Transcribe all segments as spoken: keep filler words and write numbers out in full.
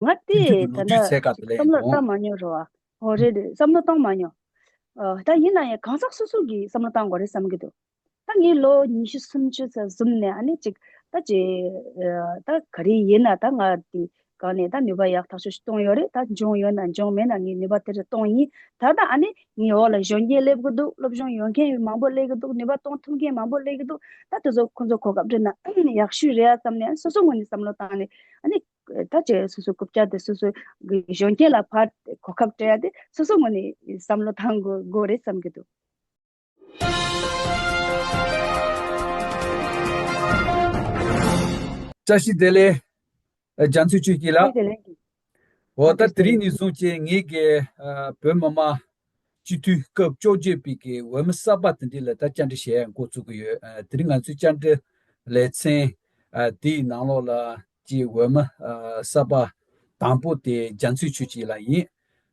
ང་དེ་དུས་ཀྱི་ད་ལོ་རྒྱུས་ལྟ་ཚད་ཁག་ཏུ་ཅིག་བསམ་བློ་བཏང་མ་མྱོང་རེད་བ། ཨོ་རེད་རེད། བསམ་བློ་བཏང་མ་མྱོང་། ཨ་ད་ཡིན་ན་ཡང་གང་ཟག་སོ་སོ་གིས་བསམ་བློ་བཏང་དགོས་རེད་བསམ་གྱི་འདུག་ད་ངས་ལོ་ཉི་ཤུ་སུམ་ཅུ་ཙམ་ཟིན་ནས་ཨ་ནི་ཅིག་ད་ཅིག་ཨ་ད་ག་རེ་ཡིན་ན་ད་ང་དེ་གང་ནས་ད་ནུས་པ་ཡག་ཐག་ཆོད་ཞིག་གཏོང་ཡོད་རེད། ད་འབྱུང་ཡོད་ན་འབྱུང་མེད་ན་ངས་ནུས་པ་དེ་རུ་གཏོང་ཡིན། ད་ད་ཨ་ནི་ངའི་འོག་ལ་གཞོན་སྐྱེས་སླེབས་ཀྱི་འདུག་སློབ་སྦྱོང་ཡོད་མཁན་མང་པོ་སླེབས་ཀྱི་འདུག་ནུས་པ་གཏོང་ཐུབ་མཁན་མང་པོ་སླེབས་ཀྱི་འདུག་ད་དེ་ཚོ་ཁོང་ཚོ་གོ་སྐབས་སྤྲད་ན་ཡག་ཤོས་རེད་ཨ་བསམ་ནས་སོ་སོ་ངོས་ནས་བསམ་བློ་བཏང་ནས་ཨ་ནི་ད་ཅིག་སོ་སོ་རྐུབ་བཀྱག་དེ་སོ་སོ་གི་གཞོན་སྐྱེས་ལ་ཕར་གོ་སྐབས་སྤྲད་ཡ་དེ་སོ་སོ་ངོས་ནས་བསམ་བློ་བཏང་དགོས་དགོས་རེད་བསམ་གྱི་འདུག་བཀྲ་ཤིས་བདེ་ལེགས། ཨ། རྒྱ་མཚོ་ཆོས་སྐྱིད་ལགས། བཀྲ་ཤིས་བདེ་ལེགས། འོ་ད་དེ་རིང་ནས་བཟུང་བྱས་ངེད་ཀྱི་ཨ་བོད་མི་མང་སྤྱི་འཐུས་སྐབས་བཅོ་བརྒྱད་པའི་གི་འོས་མི་གསར་པ་དེ་འདྲ་ལ་ད་བཅར་འདྲི་བྱེད་ཡ་འགོ་བཙུགས་ཀྱི་ཡོད། ཨ་དེ་རིང་ང་ཚོའི་བཅར་འདྲི་ལེ་ཚན་ཨ་དེའི་ནང་ལོགས་ལ་ཀྱི་འོས་མི་ཨ་གསར་པ་དང་པོ་དེ་རྒྱ་མཚོ་ཆོས་སྐྱིད་ལགས་ཡིན།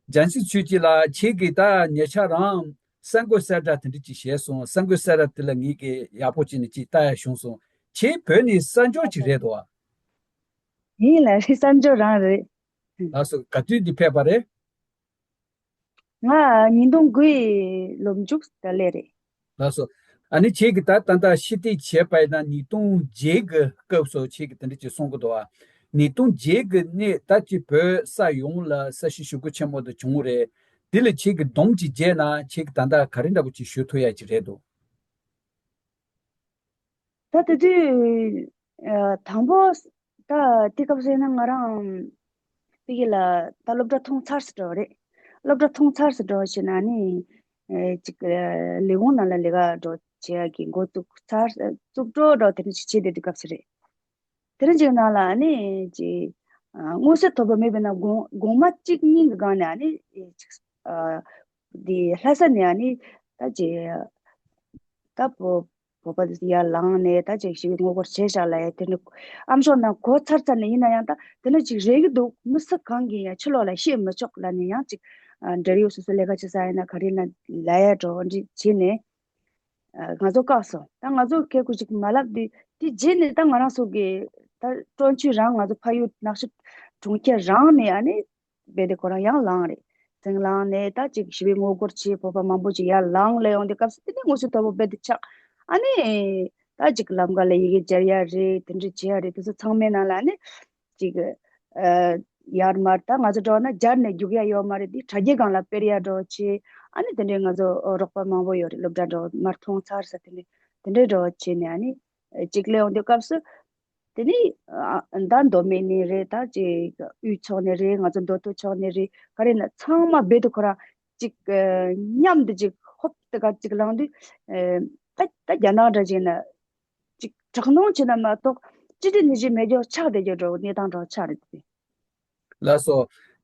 རྒྱ་མཚོ་ཆོས་སྐྱིད་ལགས་ཁྱེད་ཀྱིས་ད་ཉེ་ཆར་རང་གསར་འགོད་གསལ་བསྒྲགས་དེ་འདྲ་ཅིག་བྱས་སོང་། གསར་འགོད་གསལ་བསྒྲགས་དེ་ལ་ངེད་ཀྱིས་ཡག་པོ་བྱས་ནས་ཅིག་ལྟ་ཡ་བྱུང་སོང་། ཁྱེད་བོད་ནས་གསར་འབྱོར་ཅིག་རེད་དོ། ཡིན་ལགས་རེད། གསར་འབྱོར་རང་རེད། ལགས་སོ། ག་དུས་འདི་ཕེབས་པ་རེད། ང་ཉིས་སྟོང་དགུའི་ལོ་མཇུག་ད་ལས་རེད། ལགས་སོ། ཨ་ནི་ཁྱེད་ཀྱིས་ད་ད་ལྟ་ཕྱི་བལྟས་བྱས་པ་ཡིན་ན་ཉིས་སྟོང་བརྒྱད་ཀྱི་སྐབས་སུ་ཁྱེད་ཀྱིས་དེ་འདྲ་ཅིག་གསུང་གི་འདུག་ཨ། ཉིས་སྟོང་བརྒྱད་ཀྱི་ནས་ད་ཅིག་བོད་ས་ཡོངས་ལ་ས་བྱི་ཞི་རྒོལ་ཆེན་མོ་དེ་བྱུང་རེད། དེ་ལ་ཁྱེད་ཀྱིས་སྡོམ་ཅིག་བརྒྱབ་ན་ཁྱེད་ཀྱིས་ད་ལྟ་ག་རེ་འདྲ་པོ་ཅིག་ཞུ་ཐུབ་ཡ་ཅིག་རེད་འདུག་ད་དེ་དུས་ཨ་དང་པོ་ད་དེ་སྐབས་སུ་ཡིན་ན་ང་རང་ཕ་གི་ལ་ད་སློབ་གྲྭ་ཐོན་ཚར་སུ་འགྲོ་བ་རེད། སློབ་གྲྭ་ཐོན་ཚར་སུ་འགྲོ་བ་བྱས་ན་ནི་ཨེ་ཅིག་ཨེ་ལས་ཁུངས་ནང་ལ་ལས་ཀ་འགྲོ་བྱེད་ཡ་གི་འགོ་བཙུགས་ཚར་བཙུགས་འགྲོ་འགྲོ་དེ་འདྲ་ཅིག་བྱེད་བསྡད་དུས་སྐབས་སུ་རེད། དེ་རིང་ཅིག་ནང་ལ་ནི་ཅིག་ཨ་མངོན་གསལ་དོད་པོ་མེད་པ་ན་དགོང་དགོང་མོ་གཅིག་གཉིས་ཀྱི་སྒང་ནས་ཨ་ནི་ཅིག་ཨ་འདི་ལྷ་ས་ནས་ཨ་ནི་ད་ཅིག་ད་བོད་བོད་པ་དེ་ཚོ་ཡར་ལངས་ནས་ད་ཅིག་ཞི་བའི་ངོ་རྒོལ་བྱས་བཞག་ལབ་ཡ་དེ་འདྲ་ཨ་མཆོག་ནང་གོ་ཚར་ཚར་ནས་ཡིན་ན་ཡང་ད་དེ་འདྲ་ཅིག་རེད་ཀྱི་འདུག་མི་སུ་གང་གིས་ཡང་ཕྱི་ལོགས་ལ་བཤད་མི་ཆོག་ལབ་ནས་ཡང་ཅིག་ཨ་འབྲེལ་ཡོད་སོ་སོ་ལས་ཀ་བྱེད་ས་ཡིན་ན་ག་རེ་ན་ལབ་ཡ་འགྲོ་འདྲི་བྱས་ནས། ཨ་ང་ཚོ་བཀག་སོང་། ད་ང་ཚོ་ཁེ་ཁུ་ཅིག་མ་ལབ་དུས་དེ་རྗེས་ནས་ད་ང་རང་ཚོ་གི་ད་སྤྲོ་ཆུ་རང་ང་ཚོ་ཕ་ཡུལ་ནག་ཆུ་གྲོང་ཁྱེར་རང་ནས་ཨ་ནི་རྦད་དེ་ཁོ་རང་ཡར་ལངས་རེད། ཟིང་ལངས་ནས་ད་ཅིག་ཞི་བའི་ངོ་རྒོལ་བྱེད་བོད་པ་མང་པོ་ཅིག་ཡར་ལངས་ལས་ཡོང་དུས་སྐབས་སུ་དེ་ནས་ངོ་སོ་དོ་པོ་རྦད་དེ་ཆགས། ཨ་ནི་ད་ཅིག་ལམ་ཁ་ལ་ཡི་གེ་སྦྱར་ཡ་རེད། དེ་འདྲ་བྱེད་ཡ་རེད། དེ་ཚོ་ཚང་མའི་ནང་ལ་ཨ་ནི་ཅིག་ཨ་ཡར་མར་ད་ང་ཚོ་འགྲོ་ན་སྦྱར་ནས་རྒྱུག་ཡ་ཡོད་མ་རེད། དེ་དྲ་རྒྱའི་སྒང་ལ་སྤེལ་ཡ་འགྲོ་བྱེད། ཨ་ནི་དེ་འདྲའི་ང་ཚོ་རོགས་པ་མང་པོ་ཡོད་རེད། སློབ་གྲྭ་འགྲོ་མར་མཐོང་ཚར་ས་དེ་འདྲའི་དེ་འདྲའི་འགྲོ་བྱེད་ནས་ཨ་ནི་ཅིག་སླེབས་ཡོང་དུས་སྐབས་སུ་དེ་ནི་ཨ་ད་མདོ་སྨད་ནས་རེད། ད་ཅིག་དབུས་ཕྱོགས་ནས་རེད། ང་ཚོ་མདོ་སྟོད་ཕྱོགས་ནས་རེད། ག་རེ་ན་ཚང་མ་རྦད་དེ་ཁོ་རང་ཅིག་ཨ་མཉམ་དུ་ཅིག་ཧོབ་དེ་ག་ཅིག་ལངས་དུས་ཨ་ད་ད་རྒྱ་ནག་འདྲ་ཅིག་ན། ཅིག་དྲག་གནོན་བྱེད་ན་མ་གཏོགས་སྤྱི་བདེ་ནད་གཞི་མེད་རྒྱུ་ཆགས་བསྡད་རྒྱུ་འགྲོ་གནས་སྟངས་འགྲོ་ཆགས་རེད་དེ། ལགས་སོ།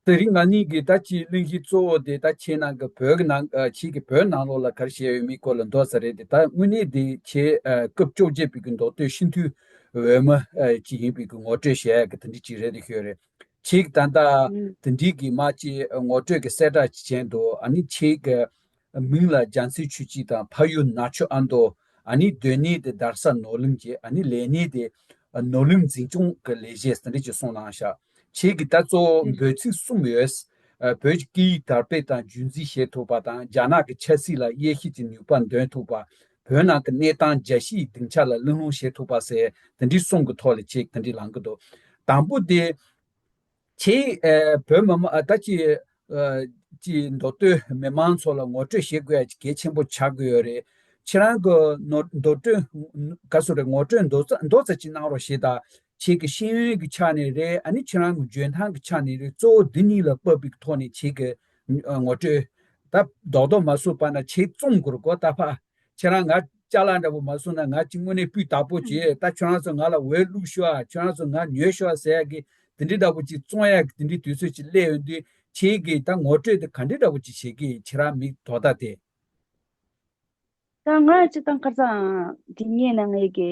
དེ་རིང་ང་གཉིས་ཀྱིས་ད་ཅིག་གླེང་གཞི་གཙོ་བོ་དེ་ད་ཁྱེད་ནང་གི་བོད་ཀྱི་ནང་ཨ་ཁྱེད་ཀྱི་བོད་ནང་ལོགས་ལ་ག་རེ་བྱས་ཡོད་མེད་སྐོར་ལ་འདོད་ས་རེད་དེ། ད་དངོས་གནས་དེ་ཁྱེད་ཨ་སྐབས་བཅོ་བརྒྱད་པའི་གི་མདོ་སྟོད་སྤྱི་འཐུས་འོས་མི་ཨ་ཅིག་ཡིན་པའི་གི་ངོ་སྤྲོད་བྱས་ཡ་གི་དེ་འདྲ་ཅིག་རེད་དེ་ཤོད་རེད། ཁྱེད་ཀྱིས་ད་ལྟ་ཨུམ་དེ་འདྲའི་གི་མ་ཅིག་ངོ་སྤྲོད་ཀྱི་གསལ་བསྒྲགས་ཅིག་བྱས་འདུག་ཨ་ནི་ཁྱེད་ཀྱི་མིང་ལ་རྒྱ་མཚོ་ཆོས་སྐྱིད་དང་ཕ་ཡུལ་ནག་ཆུ་ཨ་མདོ། ཨ་ནི་སྡོད་གནས་དེ་རྡ་ས་ནོར་གླིང་བྱས། ཨ་ནི་ལས་གནས་དེ་ནོར་གླིང་འཛིན་སྐྱོང་གི་ལས་བྱེད་དེ་འདྲ་ཅིག་གསུངས་གནང་ཤག་ཁྱེད་ཀྱིས་ད་གཙོ་བོ་ཨུམ་འབོད་ཚིག་གསུམ་ཡོད། ཨ་བོད་ཀྱི་སྐད་ཡིག་དར་སྤེལ་དང་རྒྱུན་འཛིན་བྱེད་ཐུབ་པ་དང་། རྒྱ་ནག་གི་ཆབ་སྲིད་ལ་དབྱེ་ཞིབ་ཀྱི་ནུས་པ་འདོན་ཐུབ་པ། བོད་ནང་གི་གནས་སྟངས་རྒྱལ་སྤྱིའི་སྡིངས་ཆ་ལ་གླེང་སློང་བྱེད་ཐུབ་པ་ཟེར་དེ་འདྲའི་གསུམ་གྱི་ཐོག་ལ་ཁྱེད་དེ་འདྲའི་ལངས་ཀྱི་འདུག་དང་པོ་དེ། ཁྱེད་ཨ་བོད་མི་མང་ཨ་ད་ཅི་ཨ་ཅི་མདོ་སྟོད་མི་མང་ཚོ་ལ་ངོ་སྤྲོད་བྱེད་དགོས་ཡ་གལ་ཆེན་པོ་ཆགས་ཀྱི་ཡོད་རེད། ཁྱེད་རང་གི་ནོ་མདོ་སྟོད་ག་སུ་རེད། ངོ་སྤྲོད་མདོ་ཙ་མདོ་ཙམ་ཅིག་གནང་རོགས་ཞེས་དང་། ཁྱེད་ཀྱི་ཤེས་ཡོན་གྱི་ཆ་ནས་རེད། ཨ་ནི་ཁྱེད་རང་གི་འཇོན་ཐང་གི་ཆ་ནས་རེད། གཙོ་བོ་འདི་གཉིས་ལ་དཔག་པའི་ཐོག་ནས་ཁྱེད་ཀྱི་ཨ་ངོ་སྤྲོད་ད་རྡོག་རྡོག་མ་བཟོ་བ་ན་ཁྱེད་རྩོམ་དགོས་རེད་གོ། ད་ཕ་ཁྱེད་རང་ང་ཅ་ལག་འདྲ་པོ་མ་བཟོ་ན་ང་ཅིག་དངོས་གནས་སྤུས་དག་པོ་བྱས། ད་ཁྱོད་རང་ཚོ་ང་ལ་འོས་བླུགས་ཤོག་ཨ། ཁྱོད་རང་ཚོ་ང་ཉོས་ཤོག་ཨ་ཟེར་ཡ་གི་དེ་འདྲའི་འདྲ་པོ་ཅིག་བཙོང་ཡ་གི་དེ་འདྲའི་དུས་ཚོད་ཅིག་སླེབས་ཡོང་དུས་ཁྱེད་ཀྱིས་ད་ངོ་སྤྲོད་དེ་ག་འདྲའི་འདྲ་པོ་ཅིག་བྱེད་ཀྱི་ཁྱེད་རང་མིག་དོག་ད་དེ། ད་ང་སྤྱིར་བཏང་ཁ་སང་དེ་སྔོན་ན་ངས་ཀྱི་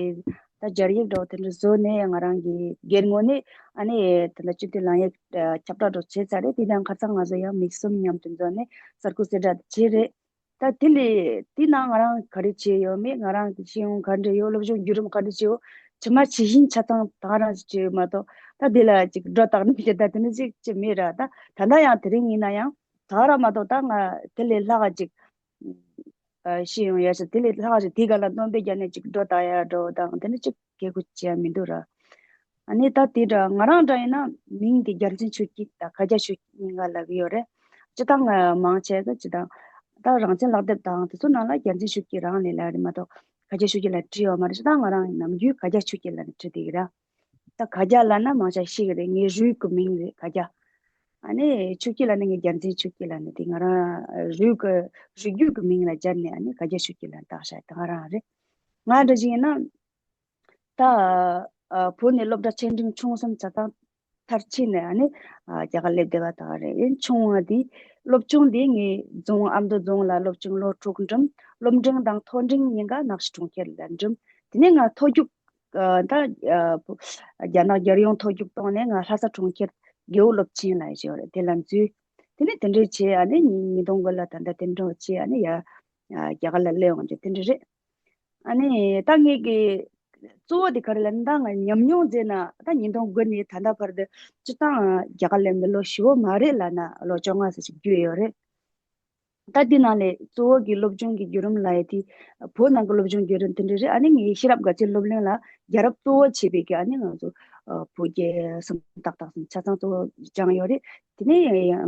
ད་སྦྱར་ཡིག་འདྲ་པོ་དེ་འདྲ་བཟོས་ནས་ང་རང་གི་སྒེར་ངོས་ནས་ཨ་ནི་ད་ལྟ་སྤྱི་འཐུས་ལངས་ཡིག་ཨ་ཁྱབ་བསྒྲགས་འདྲ་བྱས་ཚར་རེད། དེ་དང་ཁ་སང་ང་ཚོ་ཡང་མི་གསུམ་མཉམ་དུ་འཛོམས་ནས་གསར་འགོད་གསལ་བསྒྲགས་བྱས་རེད། ད་དེ་ལས་དེ་ནང་ང་རང་ག་རེ་བྱས་ཡོད་མེད། ང་རང་གི་ཤེས་ཡོན་ག་འདྲ་ཡོད། སློབ་སྦྱོང་བརྒྱུད་རིམ་ག་འདྲ་བྱས་ཡོད། ཇི་མ་ཇི་བཞིན་ཆ་ཚང་ད་ག་རང་ཞིག་བྱས་ཡོད་མ་གཏོགས། ད་དེ་ལ་ཅིག་སྒྲོ་བཏགས་ནས་བཤད་ད་དེ་ནི་ཅིག་ཅི་མེད་ར། ད་ད་ལྟ་ཡང་དེ་རིང་ཡིན་ན་ཡང་ད་ག་རང་མ་གཏོགས། ད་ང་དེ་ལས་ལྷག་ག་ཅིག་ཤེས་ཡོང་ཡ་ཞིག་དེ་ལས་ལྷག་ག་ཅིག་དེ་ག་ལ་སྣོན་པ་བརྒྱབ་ནས་ཅིག་སྒྲོ་བཏགས་ཡ་འདྲ་བོ་དང་དེ་ནི་ཅིག་གལ་དགོས་བྱས་ཡ་མི་འདུག་ར། ཨ་ནི་ད་དེ་འདྲ་ང་རང་འདྲ་ཡིན་ན་མིང་དེ་རྒྱལ་མཚན་ཆོས་སྐྱིད་དང་ཁ་རྒྱ་ཆོས་སྐྱིད་གཉིས་ཀ་ལབ་ཀྱི་ཡོད་རེད། སྤྱིར་བཏང་ང་མང་ཆེ་གི་སྤྱིར་བཏང་ད་རང་བཙན་ལག་དེབ་དང་དེ་ཚོ་ནང་ལ་རྒྱལ་མཚན་ཆོས་སྐྱིད་རང་ལས་ལབ་རེད་མ་གཏོགས་ཁ་རྒྱ་ཆོས་སྐྱིད་ལབ་བྲིས་ཡོད་མ་རེད། སྤྱིར་བཏང་ང་རང་ནམ་རྒྱུན་ཁ་རྒྱ་ཆོས་སྐྱིད་ལབ་ནས་བྲིས་བསྡད་ཀྱི་ར། ད་ཁ་རྒྱ་ལབ་ན་མང་ཆེ་ཤེས་ཀྱི་རེད། ངའི་རུས་ཀྱི་མིང་རེད་ཁ་རྒྱ། ཨ་ནི་ཆོས་སྐྱིད་ལབ་ན་ངའི་རྒྱལ་མཚན་ཆོས་སྐྱིད་ལབ་ནས་དེ་ང་རང་རུས་ཀྱི་རུས་རྒྱུད་ཀྱི་མིང་ལ་སྦྱར་ནས་ཨ་ནི་ཁ་རྒྱ་ཆོས་སྐྱིད་ལབ་བཏགས་བཞག་ད་ག་རང་རེད། ང་འདྲ་ཞིག་ཡིན་ན། ད་ཨ་བོད་ནས་སློབ་གྲྭ་ཆེ་འབྲིང་ཆུང་གསུམ་ཆ་ཚང་མཐར་ཕྱིན་ནས་ཨ་ནི་ཨ་རྒྱ་གར་སླེབས་བསྡད་པ་དག་རེད། ཡིན་ཆུང་བ་དེ་སློབ་ཆུང་དེ་ངས་རྫོང་ཨ་མདོ་རྫོང་ལ་སློབ་ཆུང་ལོ་དྲུག་འགྲིམས། སློབ་འབྲིང་དང་མཐོ་འབྲིང་གཉིས་ཀ་ནག་ཆུ་གྲོང་ཁྱེར་ལ་འགྲིམས། དེ་ནས་ང་མཐོ་རྒྱུགས་ཨ་ད་ཨ་རྒྱ་ནག་རྒྱལ་ཡོངས་མཐོ་རྒྱུགས་གཏོང་ནས་ང་ལྷ་ས་གྲོང་ཁྱེར་རྒེད་འོག་སློབ་ཆེན་ལ་ཞོར་དེ་ལ་འཛུལ། དེ་ནས་དེ་འདྲས་བྱས་ཨ་ནི་ཉིས་ཉིས་སྟོང་དགུ་ལ་ད་ལྟ་དེ་འདྲ་བྱས་ཨ་ནི་ཡ་ཨ་རྒྱ་གར་ལ་སླེབས་འོང་རྒྱུ་དེ་འདྲ་རེད། ཨ་ནི་ད་ངེད་ཀྱི་གཙོ་བོ་དེ་ག་རེ་ལབ་ན་ད་ང་ཉམས་མྱོང་བརྗེས་ན་ད་ཉིས་སྟོང་དགུ་ནས་ད་ལྟ་བར་དུ་སྤྱིར་བཏང་རྒྱ་གར་སླེབས་ནས་ལོ་བཞི་བོ་མ་རེད་ལབ་ན་ལོ་བཅོ་ལྔ་ཙམ་ཞིག་བརྒྱུད་ཡོད་རེད། ད་འདི་ནང་ལས་གཙོ་བོ་གི་སློབ་སྦྱོང་གི་བརྒྱུད་རིམ་ལ་ཡ་དེ་བོད་ནང་གི་སློབ་སྦྱོང་བརྒྱུད་རིམ་དེ་འདྲ་རེད། ཨ་ནི་ངའི་ཤེས་རབ་དགའ་ཚལ་སློབ་གླིང་ལ་རྒྱལ་རབས་གཙོ་བོ་བྱས་པའི་གི་ཨ་ནི་ང་ཚོ་ཨ་བོད་ཀྱི་སུམ་རྟགས་དག་གསུམ་ཆ་ཚང་གཙོ་བོ་སྦྱངས་ཡོད་རེད། དེ་ནས་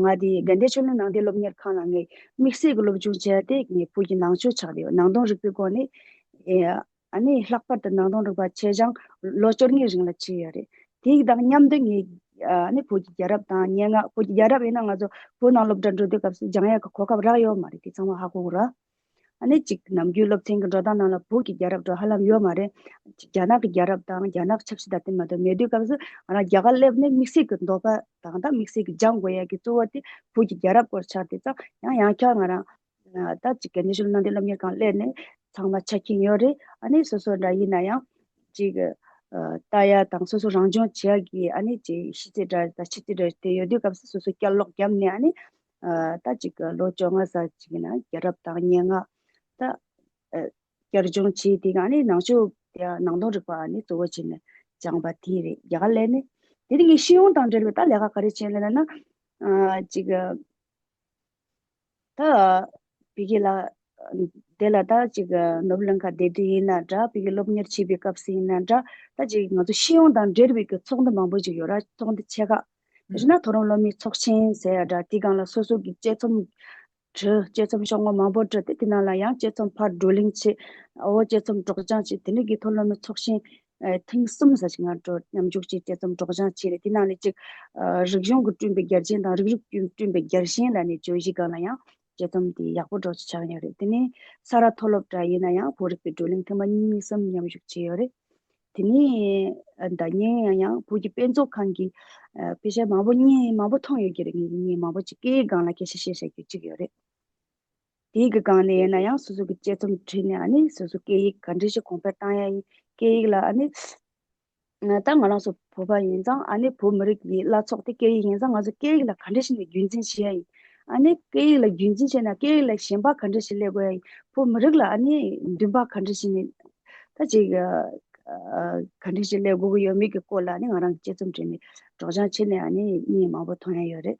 ང་དེ་དགའ་ལྡན་ཆོས་གླིང་ནང་བསྟན་སློབ་གཉེར་ཁང་ལ་ངས་དམིགས་བསལ་གྱི་སློབ་སྦྱོང་བྱས་ཏེ་ངས་བོད་ཀྱི་ནང་ཆོས་ཆགས་བསྡད་ཡོད། ནང་དོན་རིག་པའི་སྒོ་ནས་ཨ་ནི་ལྷག་པར་དུ་ནང་དོན་རིག་པ་ཆེད་སྦྱང་ལོ་བཅོ་ལྔའི་རིང་ལ་བྱས་ཡོད་རེད། དེ་དང་མཉམ་དུ་ངས་ཨ་ནི་བོད་ཀྱི་རྒྱལ་རབས་དང་སྙན་ངག་བོད་ཀྱི་རྒྱལ་རབས་ཡིན་ན་ང་ཚོ་བོད་ནང་སློབ་གྲྭ་འགྲོ་དུས་སྐབས་སུ་སྦྱང་ཡག་གི་གོ་སྐབས་རག་ཡོད་མ་རེད། དེ་ཚང་མ་ཧ་གོ་གི་རེད། ཨ་ནི་གཅིག་ནམ་རྒྱུན་སློབ་ཚན་གྱི་འགྲོ་སྟངས་ནང་ལ་བོད་ཀྱི་རྒྱལ་རབས་འགྲོ་ཧ་ལམ་ཡོད་མ་རེད། རྒྱ་ནག་གི་རྒྱལ་རབས་དང་རྒྱ་ནག་ཆབ་སྲིད་དང་དེ་མ་གཏོགས་མེད་དུས་སྐབས་སུ་ང་རང་རྒྱ་གར་སླེབས་ནས་དམིགས་བསལ་གྱི་འདོད་པ་དང་ད་དམིགས་བསལ་གྱི་སྦྱང་དགོས་ཡག་གི་གཙོ་བོ་དེ་བོད་ཀྱི་རྒྱལ་རབས་སྐོར་ཆགས་དེ་ཙང་ཡང་ཡང་བསྐྱར་ང་རང་ད་ཅིག་དགའ་ལྡན་ཆོས་གླིང་ནང་བསྟན་སློབ་གཉེར་ཁང་སླེབས་ནས་ཚང་མ་ཆ་མཁྱེན་ཡོད་རེད། ཨ་ནི་སོ་སོ་འདྲ་ཡིན་ན་ཡང་ཅིག་ལྟ་ཡ་དང་སོ་སོ་རང་སྦྱོང་བྱེད་ཡ་གི་ཨ་ནི་ཅིག་ཤེས་ཚད་འདྲ་དང་ཤེས་ཚད་འདྲ་དེ་ཡོད་དུས་སྐབས་སུ་སོ་སོ་བསྐྱར་ཀློག་བརྒྱབ་ནས་ཨ་ནི་ད་ཅིག་ལོ་བཅོ་ལྔ་ཙམ་ཅིག་ཡིན་ན་རྒྱལ་རབས་དང་སྙན་ངག་ད་བསྐྱར་སྦྱོང་བྱས་དེ་ག་ཨ་ནི་ནང་ཆོས་དེ་ནང་དོན་རིག་པ་ཨ་ནི་གཙོ་བོ་བྱས་ནས་སྦྱངས་པ་དེ་རེད། རྒྱ་གར་སླེབས་ནས་དེ་ནི་ངས་ཤེས་ཡོན་དང་འབྲེལ་བའི་ད་ལས་ཀ་ག་རེ་བྱས་ལབ་ན་ཅིག་ད་བི་གེ་ལ་དེ་ལ་ད་ཅིག་ནོར་བུ་གླིང་ཁ་བསྡད་དུས་ཡིན་ན་འདྲ། བི་གེ་སློབ་གཉེར་བྱེད་པའི་སྐབས་སུ་ཡིན་ན་འདྲ། ད་ཅིག་ང་ཚོ་ཤེས་ཡོན་དང་འབྲེལ་བའི་གི་ཚོགས་འདུ་མང་པོ་ཅིག་ཡོད་ར། ཚོགས་འདུ་ཆེ་ཁག་དེ་བཞིན་ན་མཐོ་རིམ་སློབ་མའི་ཚོགས་ཆེན་ཟེར་ཡ་འདྲ། དེའི་སྒང་ལ་སོ་སོ་གི་དཔྱད་རྩོམ་བྲིས། དཔྱད་རྩོམ་ཤོག་ངོས་མང་པོ་བྲིས་ཏེ་དེ་ནང་ལ་ཡང་དཔྱད་རྩོམ་ཕར་བགྲོ་གླེང་བྱེད། འོ་དཔྱད་རྩོམ་སྒྲོག་སྦྱང་བྱེད། དེ་ནས་གི་མཐོ་རིམ་སློབ་མའི་ཚོགས་ཆེན་ཨ་ཐེངས་གསུམ་ཙམ་ཞིག་ང་འགྲོ་མཉམ་ཞུགས་བྱས་དཔྱད་རྩོམ་སྒྲོག་སྦྱང་བྱས་རེད། དེ་ནང་ལས་གཅིག་ཨ་རིག་གཞུང་གིས་བསྐྲུན་པའི་རྒྱལ་ཆེན་དང་རིགས་རུས་ཀྱིས་བསྐྲུན་པའི་རྒྱལ་ཞེན་ལབ་ནས་བརྗོད་གཞིའི་སྒང་ལ་ཡང་དཔྱད་རྩོམ་དེ་ཡག་པོ་འགྲོ་ཆགས་ཡོད་རེད། དེ་ནས་ས་རཱ་མཐོ་སློབ་འདྲ་ཡིན་ན་ཡང་བོད་རིག་པའི་བགྲོ་གླེང་ཐེངས་མ་གཉིས་གསུམ་མཉམ་ཞུགས་བྱས་ཡོད་རེད། དེ་ནས་ཨ་ཟླ་ཉིན་ཡང་ཡང་བོད་ཀྱི་དཔེ་མཛོད་ཁང་གི་ཨ་དཔེ་ཆ་མང་པོ་རྙེད་མང་པོ་མཐོང་ཡོད་ཀྱི་རེད། ངས་རྙེད་མང་པོ་ཅིག་སྐད་ཡིག་སྒང་ལ་སྐད་ཆ་བཤད་བཤད་རྒྱུ་གཅིག་ཡོད་རེད། དེའི་གི་སྒང་ནས་ཡིན་ན་ཡང་སོ་སོ་གི་དཔྱད་རྩོམ་བྲིས་ནས་ཨ་ནི་སོ་སོ་སྐད་ཡིག་ག་འདྲ་ཞིག་གོང་འཕེལ་བཏང་ཡ་ཡིན། སྐད་ཡིག་ལ་ཨ་ནི་ད་ང་རང་ཚོ་བོད་པ་ཡིན་ཙང་ཨ་ནི་བོད་མི་རིགས་ཀྱི་བླ་སྲོག་དེ་སྐད་ཡིག་ཡིན་ཙང་ང་ཚོ་སྐད་ཡིག་ལ་ག་འདྲ་ཞིག་ནས་རྒྱུན་འཛིན་བྱེད་ཡ་ཡིན། ཨ་ནི་སྐད་ཡིག་ལ་རྒྱུན་འཛིན་བྱས་ན་སྐད་ཡིག་ལ་གཞན་པ་ག་འདྲ་ཞིག་སླེབས་དགོས་ཡ་ཡིན། བོད་མི་རིགས་ལ་ཨ་ནི་འདུན་པ་ག་འདྲ་ཞིག་ནས་ད་ཅིག་ག་འདྲ་ཞིག་སླེབས་དགོས་ཀྱི་ཡོད་མེད་ཀྱི་སྐོར་ལ་ཨ་ནི་ང་རང་གི་དཔྱད་རྩོམ་བྲིས་ནས་སྒྲོག་སྦྱང་བྱས་ནས་ཨ་ནི་རྙེད་མང་པོ་མཐོང་ཡ་ཡོད་རེད།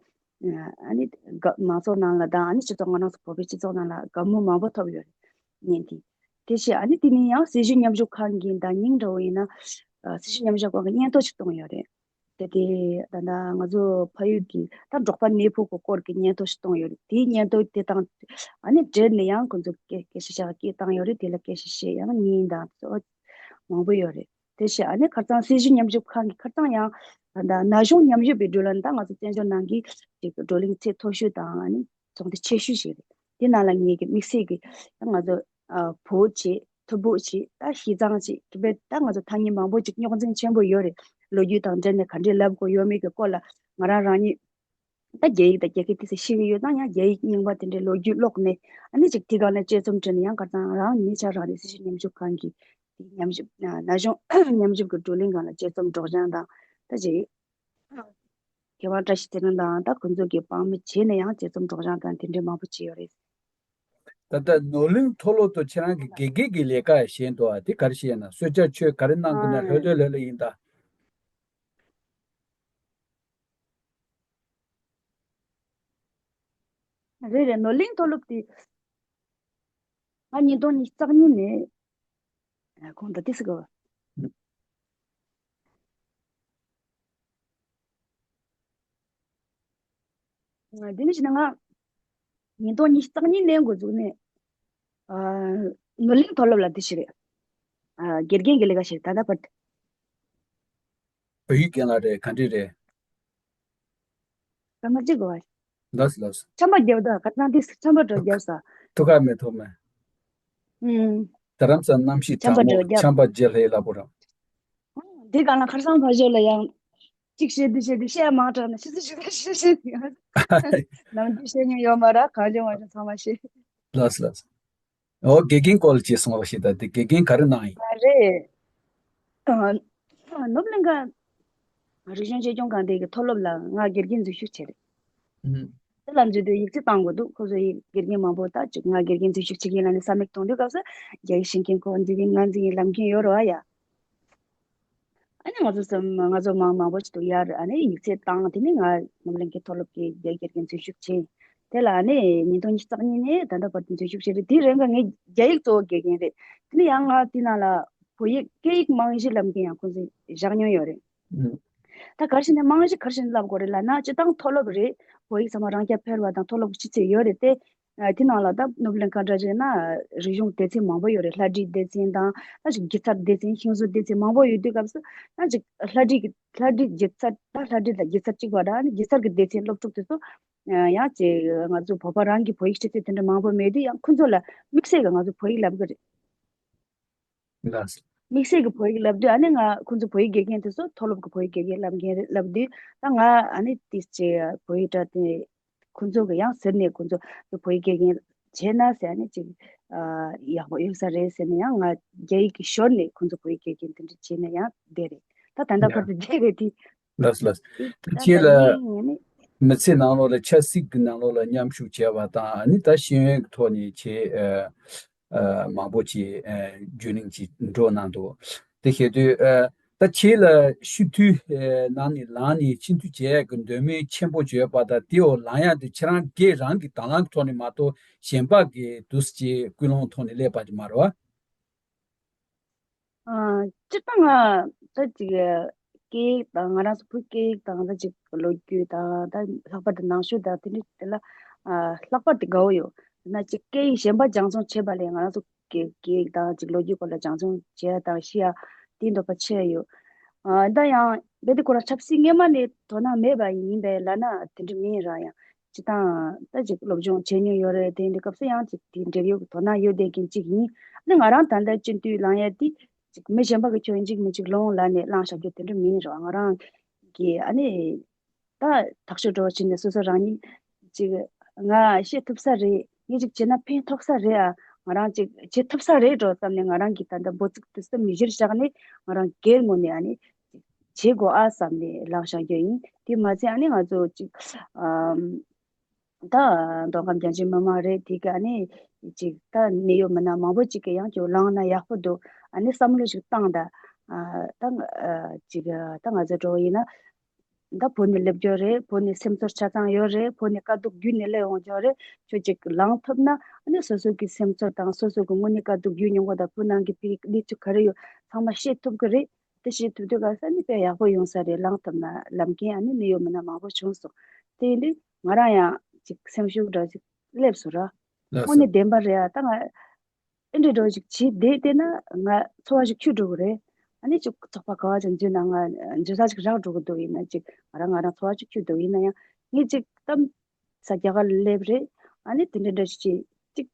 ཨ་ནི་ག་མང་ཚོགས་ནང་ལ་དང་ཨ་ནི་སྤྱི་ཚོགས་ང་རང་ཚོ་བོད་པའི་སྤྱི་ཚོགས་ནང་ལ་དགའ་མོས་མང་པོ་ཐོབ་ཡོད་རེད། བརྙན་དེ། དེ་བཞིན་ཨ་ནི་དེ་ནས་ཡང་སྲིད་བྱུས་ཉམས་ཞིབ་ཁང་གི་ཟླ་ཉིན་འདྲ་བོ་ཡིན་ན་སྲིད་བྱུས་ཉམས་ཞིབ་ཁང་གི་སྙན་ཐོ་ཞིག་བཏང་ཡོད་རེད། དེ་དེ་ད་ལྟ་ང་ཚོ་ཕ་ཡུལ་གྱི་ད་འབྲོག་པ་གནས་ཕུག་གི་སྐོར་གྱི་སྙན་ཐོ་ཞིག་བཏང་ཡོད་རེད། དེའི་སྙན་ཐོ་དེ་དང་ཨ་ནི་འབྲེལ་ནས་ཡང་ཁོང་ཚོ་སྐད་སྐད་ཆ་བཤད་སྐད་བཏང་ཡོད་རེད། དེ་ལ་སྐད་ཆ་བཤད་ཡང་བརྙན་དང་གཙོ་བོ་མང་པོ་ཡོད་རེད། དེ་བཞིན་ཨ་ནི་ཁ་སང་སྲིད་བྱུས་ཉམས་ཞིབ་ཁང་གི་ཁ་སང་ཡང་ད་ན་གཞོན་ཉམས་ཞིབ་པའི་བགྲོ་གླེང་ད་ང་ཚོ་བཙན་བྱོལ་ནང་གི་ཅིག་བགྲོ་གླེང་ཚད་མཐོ་ཤོས་དང་ཨ་ནི་ཚོགས་འདུ་ཆེ་ཤོས་ཤིག་རེད། དེ་ནང་ལ་ངེད་ཀྱི་དམིགས་བསལ་གྱི་ད་ང་ཚོ་ཨ་བོད་ཅིག་ཐུ་བྷོད་ཅིག་ད་ཤི་ཙང་ཅིག་ཏི་བེད་ད་ང་ཚོ་ཐ་སྙད་མང་པོ་ཅིག་རྙོག་འཛིང་ཆེན་པོ་ཡོད་རེད། ལོ་རྒྱུས་དང་འབྲེལ་ནས་ག་འདྲས་ལབ་དགོས་ཡོད་མེད་ཀྱི་སྐོར་ལ་ང་རང་རང་ཉིད་ད་རྒྱ་ཡིག་དང་རྒྱ་སྐད་ཏོག་ཙམ་ཤེས་ཀྱི་ཡོད་ཙང་ཡང་རྒྱ་ཡིག་རྙིང་པ་དེ་འདྲའི་ལོ་རྒྱུས་ཀློག་ནས་ཨ་ནི་ཅིག་དེ་སྒང་ནས་དཔྱད་རྩོམ་བྲིས་ནས་ཡང་ཁ་སང་རང་ཉིད་ཆ་རང་རེད། སྲིད་བྱུས་ཉམས་ཞིབ་ཁང་གི་དེ་ཉམས་ཞིབ་ན་གཞོན་ཉམས་ཞིབ་ཀྱི་བགྲོ་གླེང་སྒང་ལ་དཔྱད་རྩོམ་སྒྲོག་སྦྱང་དང་ད་ཅིག་མཁས་དབང་བཀྲ་ཤིས་ཚེ་རིང་དང་ད་ཁོང་ཚོ་གི་དཔང་མི་བྱས་ནས་ཡང་དཔྱད་རྩོམ་སྒྲོག་སྦྱང་དང་དེ་འདྲའི་མང་པོ་བྱས་ཡོད་རེད། ད་ལྟ་ནོར་གླིང་མཐོ་སློབ་ཏུ་ཁྱེད་རང་གི་དགེ་རྒན་གྱི་ལས་ཀ་བྱས་འདུག་ཨ། དེ་ག་རེ་བྱས་ན་གསོལ་ཇ་མཆོད་ག་རེ་གནང་དགོས་ན་ལྷོད་ལྷོད་ལྷོད་ལྷོད་ཡིན་ད། རེད་རེད། ནོར་གླིང་མཐོ་སློབ་དེ་ང་ཉིས་སྟོང་ཉི་ཤུ་རྩ་གཉིས་ནས་ཁོང་འགྲོ་དུས་སུ་གོ། འདི་ནི་ཞེ་ན་ང་ཉིས་སྟོང་ཉི་ཤུ་རྩ་གཉིས་ནས་འགོ་འཛུགས་ནས་ནོར་གླིང་མཐོ་སློབ་ལ་འདི་ཞིག་རེད། དགེ་རྒན་གྱི་ལས་ཀ་ཞིག་ད་ལྟ་བར་དུ། བོད་ཡིག་རྒན་ལགས་རེད། ག་འདྲ་རེད། སྐར་མ་གཅིག་གོ་བ། ལགས་ལགས། ཆམ་པ་བརྒྱབ་ད་ག་ཚང་དེ་ཆམ་པ་འགྲོ་བརྒྱབ་ས། ཐུགས་ཁག་མེད་ཐུགས་མེད། ཨུམ། རྡ་རམ་ས་གནམ་གཤིས་ཆམ་པ་གྲང་མོ། འགྲོ་བརྒྱབ། ཆམ་པ་རྒྱག་ལྷའི་ལ་པོ་རང་། དེ་ག་ལ་ཁར་སང་ཕ་ཞོ་ལ་ཡང་། གཅིག་བཤད་དུ་བཤད་དུ་བཤད་མང་དྲགས་ན་ཤི་སི་ཤི་སི་ཤི་ཤི། ནམ་རྒྱུན་བཤད་མྱོང་ཡོད་མ་ར་གང་བྱུང་མ་བྱུང་ཚང་མ་བཤད། ལགས་ལགས། ཨོ་དགེ་རྒན་སྐོར་ལ་ཅེས་གསུངས་པ་ཞིག་ད་དེ་དགེ་རྒན་ག་རེ་གནང་ཡིན། ཨ་རེད། ནོར་གླིང་ག་རིག་གཞུང་གཅེས་སྐྱོང་སྒང་སྡེ་གི་མཐོ་སློབ་ལ་ང་དགེ་རྒན་འཛུལ་ཞུགས་བྱས་རེད། ཨུམ། དེ་ལ་འཛུལ་དུས་ཡིག་ཚད་བཏང་དགོས་འདུག་ཁོ་ཚོ་ཡིག་དགེ་རྒན་མང་པོ་ད་ཅིག་ང་དགེ་རྒན་འཛུལ་ཞུགས་བྱེད་ཀྱིན་ལ་ནི་ས་མིག་གཏོང་དུས་སྐབས་སུ་རྒྱ་ཡིག་ཤེས་མཁན་ཁོ་འཛིན་མཁན་ང་འཛིན་མཁན་ལབ་མཁན་ཡོད་རེད་བ་ཡ། ཨ་ནི་ང་ཚོ་སེམས་ང་ཚོ་མང་མང་པོ་ཞིག་ཏུ་ཡར་ཨ་ནི་ཡིག་ཚད་བཏང་དེ་ནི་ང་ནོར་གླིང་གི་མཐོ་སློབ་ཀྱི་རྒྱ་ཡིག་དགེ་རྒན་འཛུལ་ཞུགས་བྱས། དེ་ལ་ཨ་ནི་ཉིས་སྟོང་ཉི་ཤུ་རྩ་གཉིས་ནས་ད་ལྟ་བར་དུ་འཛུལ་ཞུགས་བྱས་རེད། དེའི་རིང་ག་ངས་རྒྱ་ཡིག་གཙོ་བོ་དགེ་རྒན་རེད། དེ་ནི་ཡང་ང་དེ་ནང་ལ་བོད་ཡིག་སྐད་ཡིག་རྨང་གཞི་ལབ་མཁན་ཡང་ཁོང་ཚོས་བཞག་མྱོང་ཡོད་རེད། ཨུམ། ད་ག་རེ་བྱས་ནས་རྨང་གཞི་ག་རེ་བྱས་ནས་ལབ་དགོས་རེད་ལབ་ན་སྤྱིར་བཏང་མཐོ་སློབ་རེད། བོད་ཡིག་ཚང་མ་རང་རྐྱ་འཕེར་བ་དང་མཐོ་སློབ་ཀྱི་ཆུ་ཚད་ཡོད་རེད་དེ། ཨ་དེ་ནང་ལ་ད་ནོར་གླིང་ག་འདྲ་བྱས་ན་རིག་གཞུང་སྡེ་ཚན་མང་པོ་ཡོད་རེད། ལྷ་བྲིས་སྡེ་ཚན་དང་ད་ཅིག་སྒྱུ་རྩལ་སྡེ་ཚན་ཤིང་བཟོ་སྡེ་ཚན་མང་པོ་ཡོད་དུས་སྐབས་སུ་ད་ཅིག་ལྷ་བྲིས་ཀྱི་ལྷ་བྲིས་སྒྱུ་རྩལ་ད་ལྷ་བྲིས་དང་སྒྱུ་རྩལ་གཅིག་པ་ར་ཨ་ནི་སྒྱུ་རྩལ་གྱི་སྡེ་ཚན་སློབ་ཕྲུག་དེ་ཚོ་ཡང་ཅིག་ང་ཚོ་བོད་པ་རང་གི་བོད་ཡིག་ཆུ་ཚད་དེ་འདྲ་མང་པོ་མེད་དུས་ཡང་ཁོ་ཚོ་ལ་དམིགས་བསལ་གྱི་ང་ཚོ་བོད་ཡིག་ལབ་གི་རེད། ལགས། དམིགས་བསལ་གྱི་བོད་ཡིག་ལབ་དུས་ཨ་ནི་ང་ཁོང་ཚོ་བོད་ཡིག་དགེ་རྒན་དེ་ཚོ་མཐོ་སློབ་ཀྱི་བོད་ཡིག་དགེ་རྒན་ལབ་མཁན་རེད་ལབ་དུས་ད་ང་ཨ་ནི་དེ་ཅི་བོད་ཡིག་སྒྲ་དེ་ཁོང་ཚོ་གི་ཡང་ཟེར་ནས་ཁོང་ཚོ་བོད་ཡིག་དགེ་རྒན་བྱས་ན་ཟེར་ཨ་ནི་ཅིག་ཡག་པོ་ཡོད་ས་རེད་ཟེར་ནས་ཡང་ང་རྒྱ་ཡིག་གི་ཞོར་ནས་ཁོང་ཚོ་བོད་ཡིག་དགེ་རྒན་དེ་འདྲ་བྱས་ནས་ཡང་བསྡད་རེད། ད་ད་ལྟ་བར་དུ་བསྡད་རེད་དེ། ལགས་ལགས། ད་ད་ཁྱེད་ལ་ལྟ་ངས་ནི་མི་ཚེ་ནང་ལོགས་ལ་ཆབ་སྲིད་ཀྱི་ནང་ལོགས་ལ་མཉམ་ཞུགས་བྱས་པ་དང་ཨ་ནི་ད་ཤེས་ཡོན་གྱི་ཐོག་ནས་ཁྱེད་ཨ་ཨ་མང་པོ་ཅིག་ཨ་རྒྱུན་རིང་ཅིག་འགྲོ་གནང་འདུག་དེ་བྱེད་དུས་ཨ་ད་ཁྱེད་ལ་སྤྱི་འཐུས་ཨ་ནང་ནས་ལངས་ནས་སྤྱི་འཐུས་བྱེད་ཡག་གི་འདོད་མོས་ཆེན་པོ་བྱོས་པ་དང་དེའོ་ལངས་ཡག་དེ་ཁྱེད་རང་སྒེར་རང་གི་དང་བླངས་ཐོག་ནས་མ་གཏོགས་གཞན་པ་གི་དུས་ཀྱི་ཀུན་སློང་ཐོག་ནས་སླེབས་པ་ཅིག་མ་རེད་བ། ཨ། སྤྱིར་བཏང་ང་ད་ཅིག་སྐད་ཡིག་དང་ང་རང་ཚོ་བོད་སྐད་ཡིག་དང་ད་ཅིག་ལོ་རྒྱུས་དང་ད་ལྷག་པར་དུ་ནང་ཆོས་དང་དེ་འདྲ་དེ་ལ་ཨ་ལྷག་པར་དུ་དགའ་བོ་ཡོད། ན་ཅིག་སྐད་ཡིག་གཞན་པ་སྦྱང་བརྩོན་བྱེད་པ་ལས་ང་རང་ཚོ་སྐད་སྐད་ཡིག་དང་ཅིག་ལོ་རྒྱུས་སྐོར་ལ་སྦྱང་བརྩོན་བྱེད་ཡ་དང་ཤེས་ཡ་དེའི་འདོད་པ་ཆེ་ཡ་ཡོད། ཨ་ད་ཡང་རྦད་དེ་ཁོ་རང་ཆབ་སྲིད་སྔོན་མ་ནས་དོ་སྣང་མེད་པ་ཡིན་པས་ལབ་ན་དེ་འདྲ་མིན་ར་ཡང་། སྤྱིར་བཏང་ད་ཅིག་སློབ་སྦྱོང་བྱེད་མྱོང་ཡོད་རེད། དེ་འདི་སྐབས་སུ་ཡང་ཅིག་དེ་འབྲེལ་ཡོད་ཀྱི་དོ་སྣང་ཡོད་བསྡད་མཁན་གཅིག་ཡིན། ཨ་ནི་ང་རང་ད་ལྟ་སྤྱི་འཐུས་ལངས་ཡ་དེ་ཅིག་མི་གཞན་པ་གི་ཁྱོད་ཡིན་གཅིག་མིན་གཅིག་ལོང་ལབ་ནས་ལངས་བཞག་རྒྱུ་དེ་འདྲ་མིན་རེད་བ། ང་རང་གི་ཨ་ནི་ད་ཐག་གཅོད་འདྲ་བོ་བྱས་ནས་སོ་སོ་རང་ཉིད་ཅིག་ང་བཤད་ཐུབ་ས་རེད། ངས་ཅིག་བྱས་ན་ཕན་ཐོགས་ས་རེད་ཨ། ང་རང་ཅིག་བྱེད་ཐུབ་ས་རེད་འགྲོ་བསམ་ནས་ང་རང་གི་ད་ལྟ་འབོད་ཚིག་དེ་ཚོ་མི་གཞིར་བཞག་ནས་ང་རང་སྒེར་ངོས་ནས་ཨ་ནི་བྱེད་དགོས་ཨ་བསམ་ནས་ལངས་བཞག་རྒྱུ་ཡིན། དེ་མ་ཚད་ཨ་ནི་ང་ཚོ་ཅིག་ཨམ། ད་མདོ་ཁམས་རྒྱ་ཆེའི་མི་མང་རེད། དེ་ག་ཨ་ནི་ཅིག་ད་གནད་ཡོད་མི་སྣ་མང་པོ་ཅིག་གིས་ཡང་ཁྱོད་ལངས་ན་ཡག་པོ་འདུག་ཨ་ནི་བསམ་བློ་ཞིག་བཏང་ད། ཨ་ད་ང་ཨ་ཅིག་ད་ང་ཚོ་འགྲོ་བ་ཡིན་ན་ད་བོད་ནས་སླེབས་རྒྱུ་རེད། བོད་ནས་སེམས་ཚོར་ཆ་ཚང་ཡོད་རེད། བོད་ནས་དཀའ་སྡུག་བརྒྱུད་ནས་སླེབས་ཡོང་རྒྱུ་རེད། ཁྱོད་ཅིག་ལངས་ཐུབ་ན་ཨ་ནི་སོ་སོ་གི་སེམས་ཚོར་དང་སོ་སོ་གི་དངོས་གནས་དཀའ་སྡུག་བརྒྱུད་མྱོང་གོ་ད་བོད་ནང་གི་ཕ་གི་གནས་ཚུལ་ག་རེ་ཡོད་ཚང་མ་ཤེས་ཐུབ་གི་རེད། དེ་བྱེད་ཐུབ་དུས་ག་ས་ནི་དཔེ་ཡག་པོ་ཡོང་ས་རེད། ལངས་ཐུབ་ན་ལབ་མཁན་ཨ་ནི་གནད་ཡོད་མི་སྣ་མང་པོ་བྱུང་སོང་། དེ་ཡིན་དུས་ང་རང་ཡང་ཅིག་སེམས་ཤུགས་འདྲ་ཅིག་སླེབས་སོང་ར། ལགས་དངོས་སོ། གནས་བདེན་པ་རེད་ཨ། ད་ང་ཨེ་འདྲ་འདྲ་ཅིག་བྱེད་བསྡད་བསྡད་ན་ང་ཚོར་བ་ཞིག་འཁྱུད་འགྲོ་གི་རེད། ཨ་ནི་ཅིག་ཚོགས་པ་ག་བ་ཅིག་འཛུལ་ན་ང་འཛུལ་ས་ཅིག་རག་འགྲོ་གི་འདུག་ཡིན་ན་ཅིག་ང་རང་ང་རང་ཚོར་བ་ཅིག་འཁྱུད་འདུག་ཡིན་ན་ཡང་ངས་ཅིག་གཏམ་ས་རྒྱ་གར་ལ་སླེབས་རེད། ཨ་ནི་དེ་འདྲ་འདྲ་ཞིག་བྱེད་ཅིག་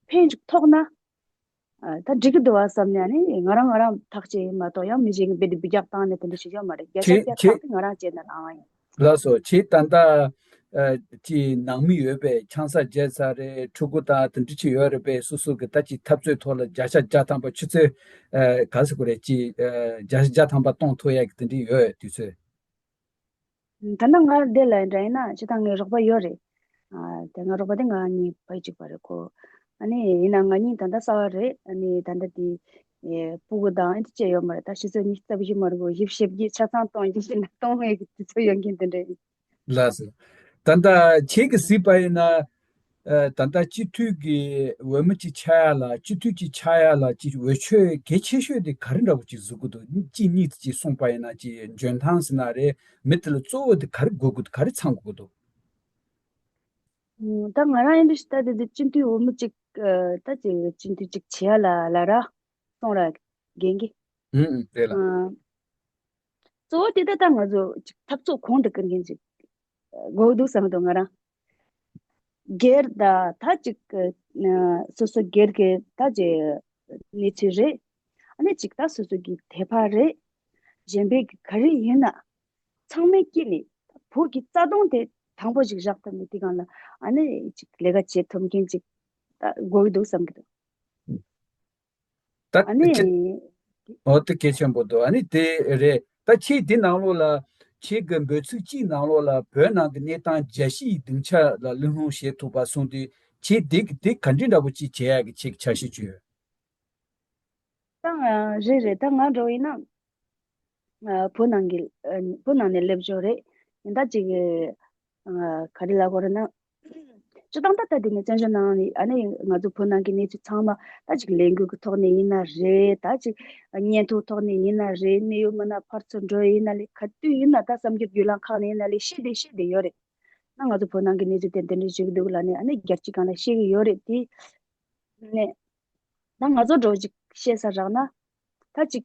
ཕན་ཅིག་ཐོགས་ན། ཨ་ད་འགྲིག་གི་འདུག་བ་བསམ་ནས་ཨ་ནི་ང་རང་ང་རང་ཐག་བཅད་ཡིན་མ་གཏོགས་ཡང་མི་གཞན་གྱི་རྦད་དེ་འབུད་རྒྱག་བཏང་ནས་དེ་འདྲ་ཞིག་ཡོད་མ་རེད། བརྒྱ་ཆ་ཁྱེད་བརྒྱ་ཁྱེད་ཐག་དེ་ང་རང་བཅད་ནས་ལངས་པ་ཡིན། ལགས་སོ། ཁྱེད་ད་ལྟ་ཨ་ཅི་ནང་མི་ཡོད་པས་ཆང་ས་བརྗེས་ཚར་རེད། ཕྲུ་གུ་དང་དེ་འདྲ་ཅིག་ཡོད་རེད་པས། སོ་སོ་གི་ད་ཅི་འཐབ་རྩོད་ཐོག་ལ་བརྒྱ་ཆ་བརྒྱ་ཐམ་པ་ཆུ་ཚོད་ཨ་ག་ཟེར་དགོས་རེད། ཅི་ཨ་བརྒྱ་ཆ་བརྒྱ་ཐམ་པ་གཏོང་ཐུབ་ཡག་གི་དེ་འདྲ་ཡོད་དུས་ཚོད། ད་ནང་ང་འདི་ལ་འདྲ་ཡིན་ན་སྤྱིར་བཏང་ངའི་རོགས་པ་ཡོད་རེད། ཨ་དེ་ང་རོགས་པ་དེ་ང་གཉིས་ཕ་གཅིག་པ་རེད། ཁོ་ ཨ་ནི་ཡིན་ན་ང་གཉིས་ད་ལྟ་གསར་པ་རེད། ཨ་ནི་ད་ལྟ་དེ་ཨེ་སྤུ་གུ་དང་ཨེ་འདྲ་བཅས་ཡོད་མ་རེད། ད་ཆུ་ཚོད་ཉི་ཤུ་རྩ་བཞི་མ་རེད་གོ། ཞིབ་ཞིབ་ཀྱིས་ཆ་ཚང་གཏོང་རྒྱུ་ཞིག་ན་གཏོང་ཡས་ཀྱི་དུས་ཚོད་ཡོད་མཁན་དེ་འདྲ་ཡིན། ལགས་སོ། ད་ལྟ་ཁྱེད་ཀྱིས་གཟིགས་པ་ཡིན་ན། ཨ། ད་ལྟ་སྤྱི་འཐུས་ཀྱི་འོས་མི་གཅིག་ཆགས་ཡ་ལ། སྤྱི་འཐུས་གཅིག་ཆགས་ཡ་ལ་གཅིག་འོས་ཆོས་གལ་ཆེ་ཤོས་དེ་ག་རེ་འདྲ་པོ་ཅིག་བཟོ་དགོས་འདུག་གཅིག་གཉིས་ཅིག་གསུངས་པ་ཡིན་ན། ཅིག་འཇོན་ཐང་ཟེར་ན་རེད། མི་དེ་ལ་གཙོ་བོ་དེ་ག་རེ་དགོས་ཀྱི་འདུག་ག་རེ་ཚང་དགོས་ཀྱི་འདུག་ཨུམ། ད་ང་རང་ཡིན་དུས་ད་དེ་དེ་སྤྱི་འཐུས་འོས་མི་གཅིག་ཨ། ད་ཅིག་སྤྱི་འཐུས་གཅིག་བྱེད་ཡ་ལ་ལ་ར་སོང་ར་རྒན་གྱིས། ཨུམ་ཨུམ། རེད་ལ། ཨ། གཙོ་བོ་དེ་ད་ལྟ་ང་ཚོ་ཅིག་འཐབ་རྩོད་གོང་དུ་བཀུར་མཁན་ཅིག་དགོས་འདུག་བསམ་འདུག་ང་རང་། སྒེར་ད་ད་ཅིག་ཨ། སོ་སོ་སྒེར་གྱི་ད་ཅིག་གནས་ཚུལ་རེད། ཨ་ནི་ཅིག་ད་སོ་སོ་གི་དད་པ་རེད། གཞན་པའི་གི་ག་རེ་ཡིན་ན་ཚང་མའི་དཀྱིལ་ནས་བོད་ཀྱི་རྩ་དོན་དེ་དང་པོ་ཞིག་བཞག་ཐུབ་ནས་དེ་སྒང་ལ་ཨ་ནི་ཅིག་ལས་ཀ་བྱེད་ཐུབ་མཁན་ཅིག་ད་དགོས་ཀྱི་འདུག་བསམ་གྱི་འདུག་ད་ཨ་ནི། ཁྱེད། འོ་དེ་གལ་ཆེན་པོ་འདུག་ཨ་ནི་དེ་རེད། ད་ཁྱེད་འདི་ནང་ལོགས་ལ། ཁྱེད་ཀྱི་འབོད་ཚིག་གཅིག་ནང་ལོགས་ལ་བོད་ནང་གི་གནས་སྟངས་རྒྱལ་སྤྱིའི་སྡིངས་ཆ་ལ་གླེང་སློང་བྱེད་ཐུབ་པ་སོང་དུས། ཁྱེད་འདི་འདི་ག་འདྲ་འདྲ་པོ་ཅིག་བྱེད་ཡག་གི་ཁྱེད་ཀྱི་འཆར་གཞི་ཅིག་ཡོད། ད་ང་རེད་རེད། ད་ང་འགྲོ་ཡིན་ན། ཨ། བོད་ནང་གི། ཨ། བོད་ནང་ནས་སླེབས་ཆོག་རེད། ཡིན་ད་ཅིག་ཨ། ག་རེ་ལབ་དགོས་རེད་ན། སྤྱིར་བཏང་ད་ལྟ་འདི་ནས་བཙན་བྱོལ་ནང་ནས་ཨ་ནི་ང་ཚོ་བོད་ནང་གི་གནས་ཚུལ་ཚང་མ་ད་ཅིག་ལས་འགུལ་གྱི་ཐོག་ནས་ཡིན་ན་རེད། ད་ཅིག་བརྙན་ཐུང་ཐོག་ནས་ཡིན་ན་རེད། གནད་ཡོད་མི་སྣ་ཕར་ཚུར་འགྲོ་ཡིན་ན་ལས། ག་དུས་ཡིན་ན་ད་གསར་འགྱུར་བརྒྱུད་ལམ་ཁག་ནས་ཡིན་ན་ལས་ཤེས་བསྡད་ཤེས་བསྡད་ཡོད་རེད། ན་ང་ཚོ་བོད་ནང་གི་གནས་ཚུལ་དེ་འདི་འདྲ་བྱེད་ཀྱི་འདུག་ལབ་ནས་ཨ་ནི་རྒྱལ་སྤྱི་སྒང་ལ་བཤད་ཀྱི་ཡོད་རེད། དེ་ནས་ད་ང་ཚོ་འགྲོ་ཅིག་བཤད་ས་རག་ན། ད་ཅིག་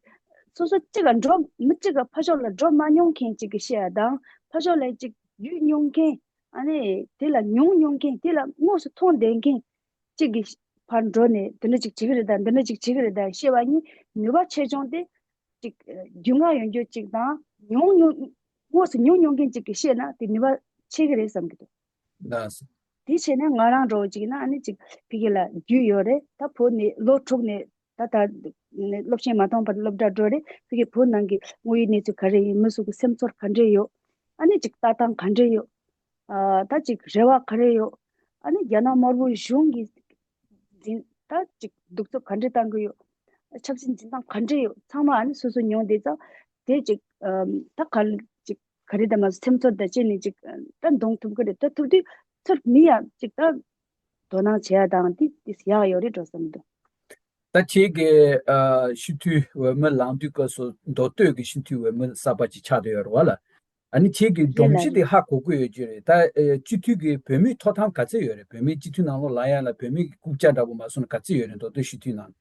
སོ་སོ་གཅིག་ག་འགྲོ། མི་གཅིག་ག་ཕར་ཕྱོགས་ལ་འགྲོ་མ་མྱོང་མཁན་གཅིག་གིས་བཤད་ཡ་དང་། ཕར་ཕྱོགས་ལ་ཅིག་བརྒྱུད་མྱོང་མཁན། ཨ་ནི་དེ་ལ་མྱོང་མྱོང་མཁན། དེ་ལ་དངོས་སུ་མཐོང་བསྡད་མཁན་གཅིག་གིས་ཕར་འགྲོ་ནས་འདི་འདྲ་ཅིག་བྱེད་ཀྱི་རེད་ད། འདི་འདྲ་ཅིག་བྱེད་ཀྱི་རེད་ད་བཤད་པ་གཉིས་ནུས་པ་ཆེ་ཆུང་དེ། ཅིག་རྒྱུས་མངའ་ཡོད་རྒྱུ་ཅིག་དང་། མྱོང་མྱོང་། དངོས་སུ་མྱོང་མྱོང་མཁན་ཅིག་གིས་བཤད་ན་དེ་ནུས་པ་ཆེ་གི་རེད་བསམ་གྱི་འདུག་ལགས་སོ། དེ་བྱས་ན་ང་རང་འདྲ་བོ་ཅིག་ཡིན་ན་ཨ་ནི་ཅིག་ཕ་གི་ལ་རྒྱུས་ཡོད་རེད། ད་བོད་ནས་ལོ་དྲུག་ནས་ད་ད་ནས་སློབ་ཆེན་མ་ཐོན་བར་སློབ་གྲྭ་འགྲོ་རེད། ཕ་གི་བོད་ནང་གི་དངོས་ཡོད་གནས་ཚུལ་ག་རེ་ཡིན། མི་སུ་གི་སེམས་ཚོར་ག་འདྲས་ཡོད། ཨ་ནི་ཅིག་ལྟ་སྟངས་ག་འདྲས་ཡོད། ཨ། ད་ཅིག་རེ་བ་ག་རེ་ཡོད། ཨ་ནི་རྒྱ་ནག་དམར་པོའི་གཞུང་གི་འཛིན། ད་ཅིག་གདུག་རྩུབ་ག་འདྲས་བཏང་གི་ཡོད། ཆབ་སྲིད་འཛིན་སྟངས་ག་འདྲས་ཡོད། ཚང་མ་ཨ་ནི་སོ་སོ་མྱོང་བསྡད་ཙང་། དེ་ཅིག་ཨམ། ད་ག་ལ་ཅིག་ག་རེ་ད་མ་སེམས་ཚོར་དང་བཅས་ནས་ཅིག་ད་འདོང་ཐུབ་ཀྱི་རེད། ད་ཐུབ་དུས་ཚུར་མི་ཡང་ཅིག་ད་དོ་སྣང་བྱེད་ཡ་དང་དེ་དེ་ཡག་ཡོད་རེད་འགྲོ་བསམ་འདུག་ད་ཁྱེད་ཀྱིས་ཨ། སྤྱི་འཐུས་འོས་མི་ལངས་དུས་སྐབས་སུ་མདོ་སྟོད་ཀྱི་སྤྱི་འཐུས་འོས་མི་གསར་པ་ཅིག་ཆགས་བསྡད་ཡོད་རེད་བ་ལ། ཨ་ནི་ཁྱེད་ཀྱིས་སྒྲོམ་གཞི་དེ་ཧ་གོ་གི་ཡོད་ཀྱི་རེད། ད་ཨེ། སྤྱི་འཐུས་ཀྱི་བོད་མིའི་ཐོབ་ཐང་ག་ཚད་ཡོད་རེད། བོད་མིའི་སྤྱི་འཐུས་ནང་ལོགས་ལ་ཡ་ལ་བོད་མི་གི་རྐུབ་བཀྱག་འདྲ་པོ་མ་སོང་ན་ག་ཚད་ཡོད་རེད། མདོ་སྟོད་སྤྱི་འཐུས་ནང་།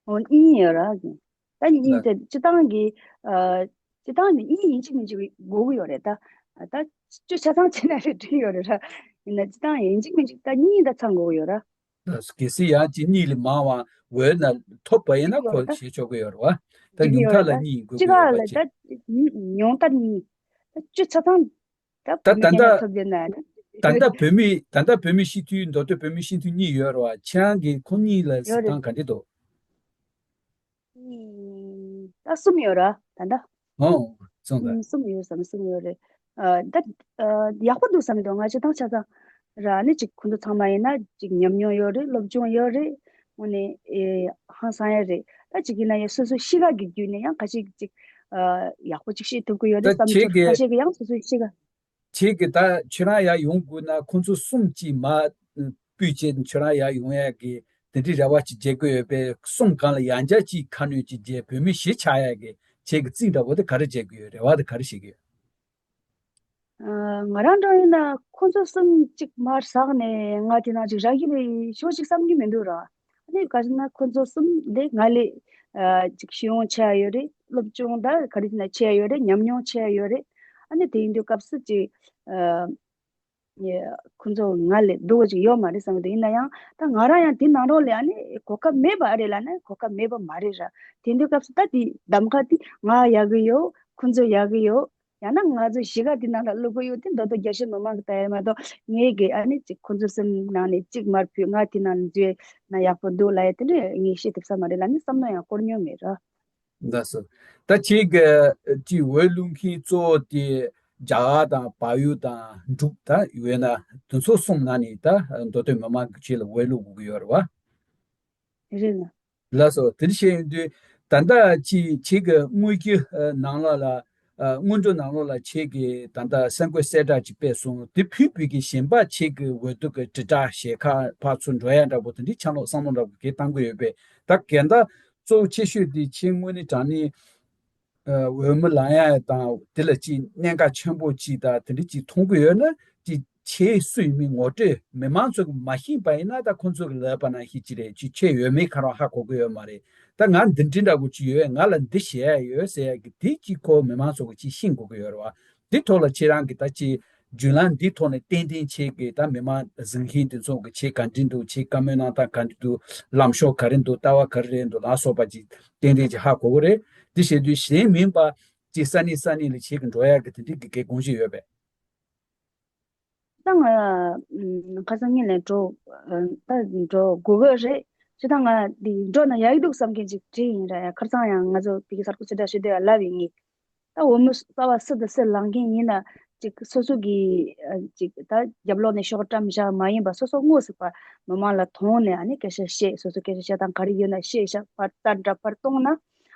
འོ། གཉིས་ཡོད་ར། ད་གཉིས་ལ་དེ་སྤྱི་བཏང་གི་ཨ། སྤྱི་བཏང་ནི་གཉིས་ཡིན་གཅིག་མིན་གཅིག་དགོས་ཀྱི་ཡོད་རེད་ད། ད་བཅུ་ཆ་ཚང་བྱས་ན་རེད་འགྲིག་ཡོད་རེད་ར། ཡིན་ན་སྤྱི་བཏང་ཡིན་གཅིག་མིན་གཅིག་ད་གཉིས་ད་ཚང་དགོས་ཀྱི་ཡོད་ར། གལ་སྲིད་ཡང་གཅིག་གཉིས་ལས་མང་བ་འོས་ན་ཐོབ་པ་ཡིན་ན་འགྲིག་ཡོད་ཁོ་རེད་ད། བྱེད་ཆོག་གི་ཡོད་རེད་བ། ད་འགྲིག་ཉུང་ཡོད་མཐའ་རེད་ད། ལ་གཉིས་དགོས་སྤྱི་ཀྱི་ཡོད་ཁག་པ་ལ་བྱས། ད་ཉུང་མཐའ་གཉིས། ད་བཅུ་ཆ་ཚང་། ད་ད་བོད་མི་ད་ལྟ་ཁྱེད་རང་ཐོབ་ཡོད་ན་ནི། ད་ལྟ་བོད་མི། ད་ལྟ་བོད་མི་སྤྱི་འཐུས། མདོ་སྟོད་བོད་མི་སྤྱི་འཐུས་གཉིས་ཡོད་རེད་བ། ཁྱེད་རང་གིས་ཁོ་གཉིས་ལ་ཡོད་གཟིགས་རེད། སྟངས་ག་འདྲ་འདུག་གཉིས། ད་གསུམ་ཡོད་ར་ད་ལྟ། ཨོ། སོང་ད། ཨུམ། གསུམ་ཡོད་བསམ། གསུམ་ཡོད་རེད། ཨ། ད་ཨ། ཡག་པོ་འདུག་བསམ་འདུག་ང་སྤྱི་བཏང་ཆ་ཚང་ར་ནི་ཅིག་ཁོང་ཚོ་ཚང་མ་ཡིན་ན་ཅིག་ཉམས་མྱོང་ཡོད་རེད། སློབ་སྦྱོང་ཡོད་རེད། དངོས་གནས་ཨེ་ཧང་སང་ཡ་རེད། ད་ཅིག་ཡིན་ན་ཡང་སོ་སོའི་གཤིས་ཀ་གི་བརྒྱུད་ནས་ཡང་ཁ་ཤས་ཅིག་ཨ། ཡག་པོ་ཅིག་ཤེས་ཐུབ་ཀྱི་ཡོད་རེད་ད་བསམ། ཁྱེད་ཚོར་ཀྱི། ཁ་ཤས་ཀྱི་ཡང་སོ་སོའི་གཤིས་ཀ་ཁྱེད་ཀྱིས་ད་ཁྱེད་རང་ཡར་ཡོང་དགོས་ན་ཁོང་ཚོ་གསུམ་གྱིས་མར་སྤུས་བྱས་ཁྱེད་རང་ཡར་ཡོང་ཡག་གི་དེ་འདྲའི་རེ་བ་ཅིག་བྱེད་ཀྱི་ཡོད་པས། གསུམ་སྒང་ལ་ཡང་བསྐྱར་ཅིག་ཁ་སྣོན་ཅིག་བྱས་བོད་མི་གཞི་ཆགས་ཡག་གི་ཁྱེད་ཀྱི་རྩིས་འདྲ་པོ་དེ་ག་རེ་བྱེད་ཀྱི་ཡོད། རེ་བ་དེ་ག་རེ་བྱེད་ཀྱི་ཡོད། ཨ། ང་རང་འདྲ་ཡིན་ན་ཁོང་ཚོ་གསུམ་གཅིག་མར་ཟགས་ནས་ང་དེ་ནང་ཅིག་རག་གི་རེད་ཤོག་ཅིག་བསམ་གྱི་མི་འདུག་ར། ཨ་ནི་ག་རེ་ན་ཁོང་ཚོ་གསུམ་དེ་ང་ལས་ཨ། ཅིག་ཤེས་ཡོན་ཆེ་ཡ་ཡོད་རེད། སློབ་སྦྱོང་ད་ག་རེ་ཟེར་ན་ཆེ་ཡ་ཡོད་རེད། ཉམས་མྱོང་ཆེ་ཡ་ཡོད་རེད། ཨ་ནི་དེ་ཡིན་དུས་སྐབས་སུ་ཅིག་ཨ། ཁོང་ཚོ་ང་ལས་སྡུག་པ་ཅིག་ཡོད་མ་རེད་བསམ་གྱི་འདུག་ཡིན་ན་ཡང་ད་ང་རང་ཡང་དེ་ནང་ལོགས་ལ་ཨ་ནི་གོ་སྐབས་མེད་པ་ཨ་རེད་ལབ་ན་གོ་སྐབས་མེད་པ་མ་རེད་ར། དེ་དུས་སྐབས་སུ་ད་དེ་གདམ་ག་དེ་ང་ཡག་གི་ཡོད། ཁོང་ཚོ་ཡག་གི་ཡོད། ཡང་ན་ང་ཚོ་གཞིས་ཀ་འདི་ནང་ལ་བླུག་གི་ཡོད་དེ་མདོ་སྟོད་རྒྱ་ཆེ་མི་མང་གི་ལྟ་ཡ་མ་གཏོགས་ངས་གི་ཨ་ནི་ཅིག་ཁོ་ཚོ་གསུམ་ནང་ནས་གཅིག་མར་ཕུད་ང་དེ་ནང་འཛུལ་ན་ཡག་པོ་འདུག་ལབ་ཡ་དེ་འདྲ་ངས་བཤད་ཐུབ་ས་མ་རེད་ལབ་ནི་བསམ་བློ་ཡང་འཁོར་མྱོང་མེད་ར། ལགས་སོ། ད་ཁྱེད་ཀྱི་ཅིག་འོས་བླུག་མཁན་གཙོ་བོ་དེ་ རྒྱ་གར་དང་བལ་ཡུལ་དང་འབྲུག་ད་ཡོད་ན་དེ་ཚོ་གསུམ་ནང་ནས་ད་མདོ་སྟོད་མི་མང་གི་ཆེད་ལ་འོས་བླུག་དགོས་ཀྱི་ཡོད་རེད་བ། རེད་ལ། ལགས་སོ། དེ་འདྲ་བཤད་ཡོང་དུས་ད་ལྟ་ཅི་ཁྱེད་ཀྱི་དངོས་ཀྱི་ནང་ལོགས་ལ་སྔོན་འགྲོ་ནང་ལོགས་ལ་ཁྱེད་ཀྱི་ད་ལྟ་གསར་འགོད་གསལ་བསྒྲགས་ཅིག་སྤེལ་སོང་། དེ་ཕུད་ཕུད་ཀྱི་གཞན་པ་ཁྱེད་ཀྱི་འོས་བསྡུ་གི་དྲིལ་བསྒྲགས་ཞལ་ཁ་ཕར་ཚུར་འགྲོ་ཡ་འདྲ་པོ་དེ་འདྲའི་ཆ་ལོག་བསམ་བློ་འདྲ་པོ་གས་བཏང་གི་ཡོད་པས། ད་གལ་ད་གཙོ་བོ་ཆེ་ཤོས་དེ་ཁྱེད་དངོས་གནས་དྲང་གནས་འོས་མི་ལེན་ཡ་དང་དེ་ལ་ཅིག་གནད་འགག་ཆེན་པོ་ཅིག་དང་དེ་འདྲ་ཅིག་མཐོང་གི་ཡོད་ན་ཅིག་ཁྱེད་སུ་ཡིན་མིན་ངོ་སྤྲོད་མི་མང་ཚོ་གིས་མ་ཤེས་པ་ཡིན་ན་ད་ཁོང་ཚོ་གིས་ལབ་པ་ནང་བཞིན་ཅིག་རེད། ཅིག་ཁྱེད་འོས་མི་ག་རང་ཧ་གོ་གི་ཡོད་མ་རེད། ད་ང་འདི་འདྲི་འདྲ་པོ་ཅིག་ཡོད། ང་ལ་འདི་བྱེད་ཡ་ཡོད་ཟེར་ཡ་གི་དེ་ཅིག་ཁོ་མི་མང་ཚོ་གིས་ཅིག་ཤེས་དགོས་ཀྱི་ཡོད་རེད་བ། འདི་ཐོག་ལ་ཁྱེད་རང་གིས་ད་ཅིག་བརྒྱུད་ལམ་འདི་ཐོག་ནས་ཏན་ཏན་ཁྱེད་ཀྱིས་ད་མི་མང་གཟིགས་མཁན་དེ་ཚོ་གིས་ཁྱེད་ག་འདྲི་འདུག་ཁྱེད་བཀའ་མོལ་གནང་སྟངས་ག་འདྲི་འདུག་ལམ་ཕྱོགས་ག་རེ་འདུག་ལྟ་བ་ག་རེ་རེད་འདུག་ལ་སོགས་པ་ཅིག་ཏན་ཏན་ཅིག་ཧ་གོ་གི་རེད། དེ་བྱེད་དུས་གཞན་མིན་པ་ཅིག་ས་གནས་ས་གནས་ལ་ཁྱེད་ཀྱིས་འགྲོ་ཡ་གི་དེ་འདྲའི་གི་གི་དགོངས་གཞི་ཡོད་པས། ད་ང་ཁ་སང་ཉིན་ལ་འགྲོ་ད་འགྲོ་དགོས་ཀྱི་རེད། ཅི་ད་ང་འདི་འགྲོ་ན་ཡག་གི་འདུག་བསམ་མཁན་ཅིག་བྲིས་ཡིན་ར། ཡ་ཁར་ཚང་ཡང་ང་ཚོ་དེ་གི་གསར་འགོད་ཆེ་ཕྲ་ཞུ་དུས་ཡ་ལབ་ཡིན་ངེས། ད་འོས་མི་གསར་པ་སུ་དང་སུ་ལངས་མཁན་ཡིན་ན་ཅིག་སོ་སོ་གི་ཅིག་ད་རྒྱབ་ལོགས་ནས་ཤོག་བཀྲམ་བཞག་མ་ཡིན་པ་སོ་སོ་དངོས་སུ་ཕར་མི་མང་ལ་ཐོན་ནས་ཨ་ནི་སྐད་ཆ་བཤད། སོ་སོ་སྐད་ཆ་བཤད་སྟངས་ག་རེ་ཡོད་ན་བཤད་ཤག་ཕར་ལྟ་འདྲ་ཕར་གཏོང་ན་